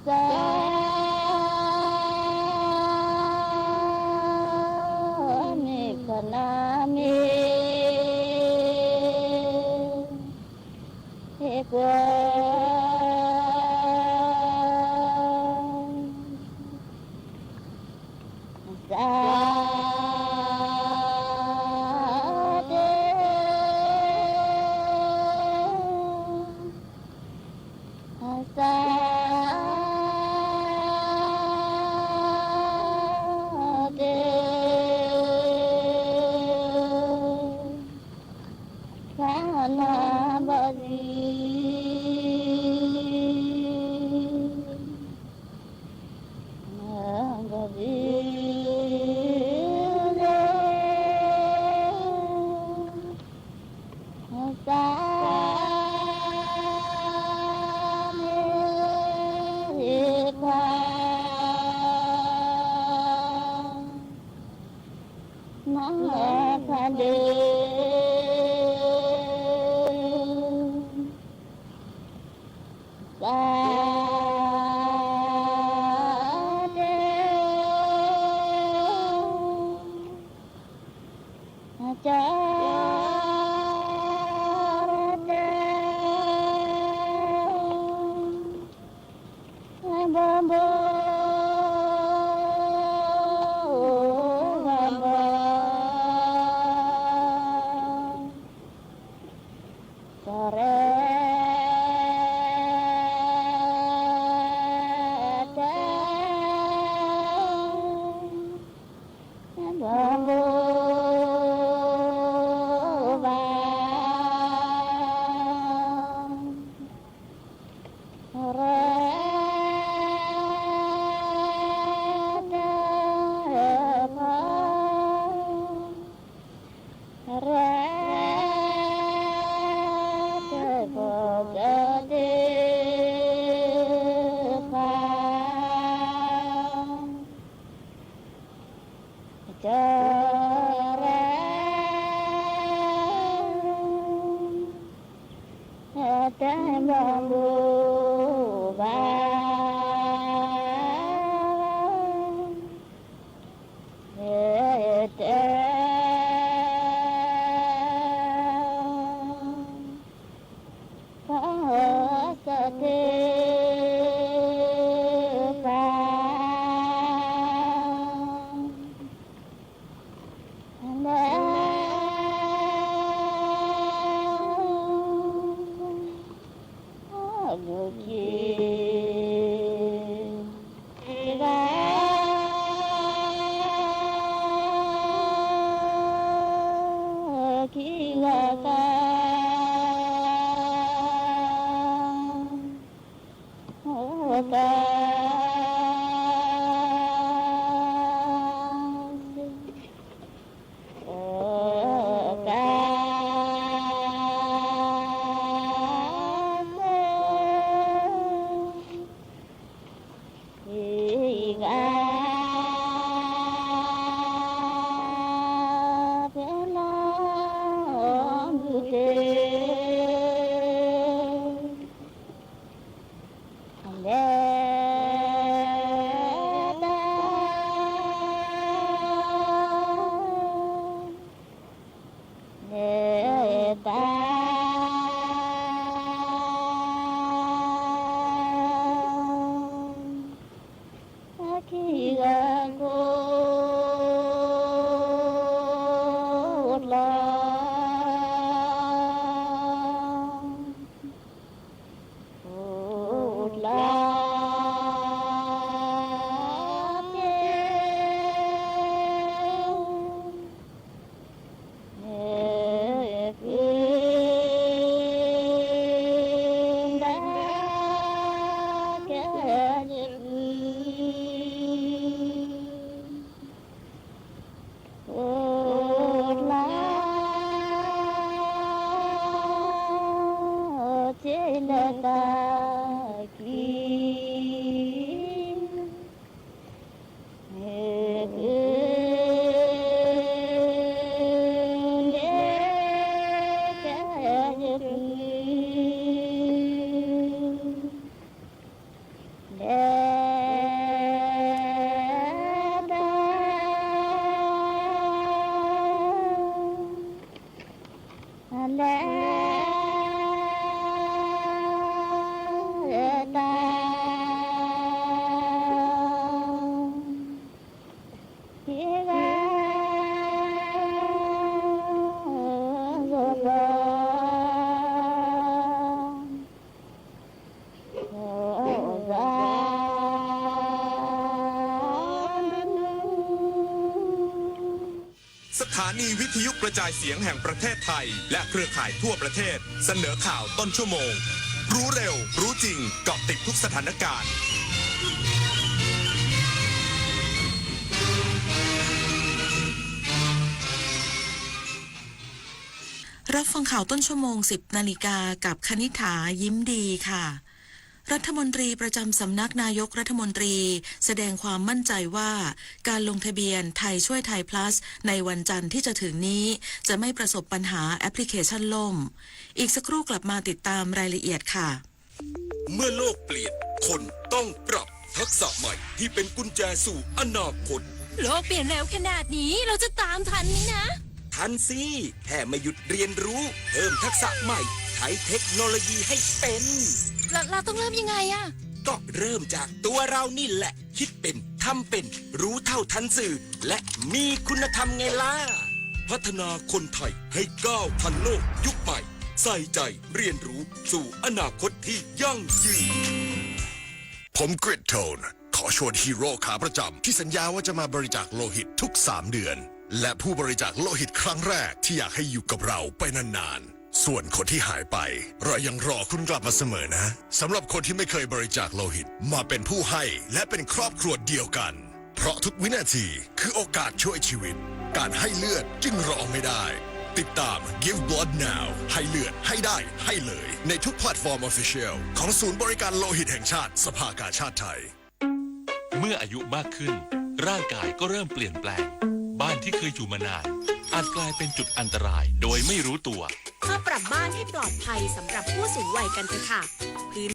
ကညီကီၢ်ကိးဒူၣ်န့ၣ် အိၣ်ခိးနၤဖဲန့ၣ်. ဒ့ သး တဲ ကၠီ တဲ ဘီဘိ ဘီဘိ ကရဲ တဲ ဘီဘိ ဘီ ရဲ တဲ ဖီ ရဲ တဲ ဖီ ကတဲ ဖီ ကရဲ တဲ ဘီဘိ ဘီ တဲ ဖီ ကတဲ ဖီ လဲ ဘုက့ၤ ဂၤ ခံဂၤကါ ကါ ကါ ဂၤ ဖဲလီၤဘုတဲ လဲ တၢ် လဲၤတၢ် အခံဂၤကိၢ်လီၤ ကိၢ်လီၤ တဲ ကဲ အိၣ်လၢ က့ၤလၢတၢ်ခံ က လဲၤတၢ် လဲၤတၢ် ခံဂၤ ဂီၤလီၤ ဂီၤလီၤ စထၢနံၣ်ဝံထယုၣ်ကၠၢၣ်စံၣ်ဟၣ် แห่งประเทศไทย และเครือข่ายทั่วประเทศ เสนอข่าวต้นชั่วโมง รู้เร็ว รู้จริง เกาะติดทุกสถานการณ์ รับฟังข่าวต้นชั่วโมง สิบนาฬิกา กับคณิษฐา ยิ้มดีค่ะ รัฐมนตรีประจำสำนักนายกรัฐมนตรีแสดงความมั่นใจว่าการลงทะเบียนไทยช่วยไทย Plus ในวันจันทร์ที่จะถึงนี้จะไม่ประสบปัญหาแอปพลิเคชันล่ม อีกสักครู่กลับมาติดตามรายละเอียดค่ะ เมื่อโลกเปลี่ยน คนต้องปรับ ทักษะใหม่ที่เป็นกุญแจสู่อนาคต โลกเปลี่ยนเร็วขนาดนี้ เราจะตามทันไหมนะ ทันสิ แค่ไม่หยุดเรียนรู้ เพิ่มทักษะใหม่ ใช้เทคโนโลยีให้เป็น แล้วเราต้องเริ่มยังไงอะ ก็เริ่มจากตัวเรานี่แหละ คิดเป็น ทำเป็น รู้เท่าทันสื่อ และมีคุณธรรมไงล่ะ พัฒนาคนไทยให้ก้าวทันโลกยุคใหม่ ใส่ใจเรียนรู้สู่อนาคตที่ยั่งยืน ผมกริดโทน ขอชวนฮีโร่ขาประจำที่สัญญาว่าจะมาบริจาคโลหิตทุกสามเดือน และผู้บริจาคโลหิตครั้งแรกที่อยากให้อยู่กับเราไปนานๆ ส่วนคนที่หายไป เรายังรอคุณกลับมาเสมอนะ สำหรับคนที่ไม่เคยบริจาคโลหิต มาเป็นผู้ให้และเป็นครอบครัวเดียวกัน เพราะทุกวินาทีคือโอกาสช่วยชีวิต การให้เลือดจึงรอไม่ได้ ติดตาม Give Blood Now ให้เลือดให้ได้ให้เลย ในทุกแพลตฟอร์ม Official ของศูนย์บริการโลหิตแห่งชาติ สภากาชาดไทย เมื่ออายุมากขึ้น ร่างกายก็เริ่มเปลี่ยนแปลง บ้านที่เคยอยู่มานาน อาจกลายเป็นจุดอันตรายโดยไม่รู้ตัว มาปรับบ้านให้ปลอดภัยสำหรับผู้สูงวัยกันเถอะค่ะ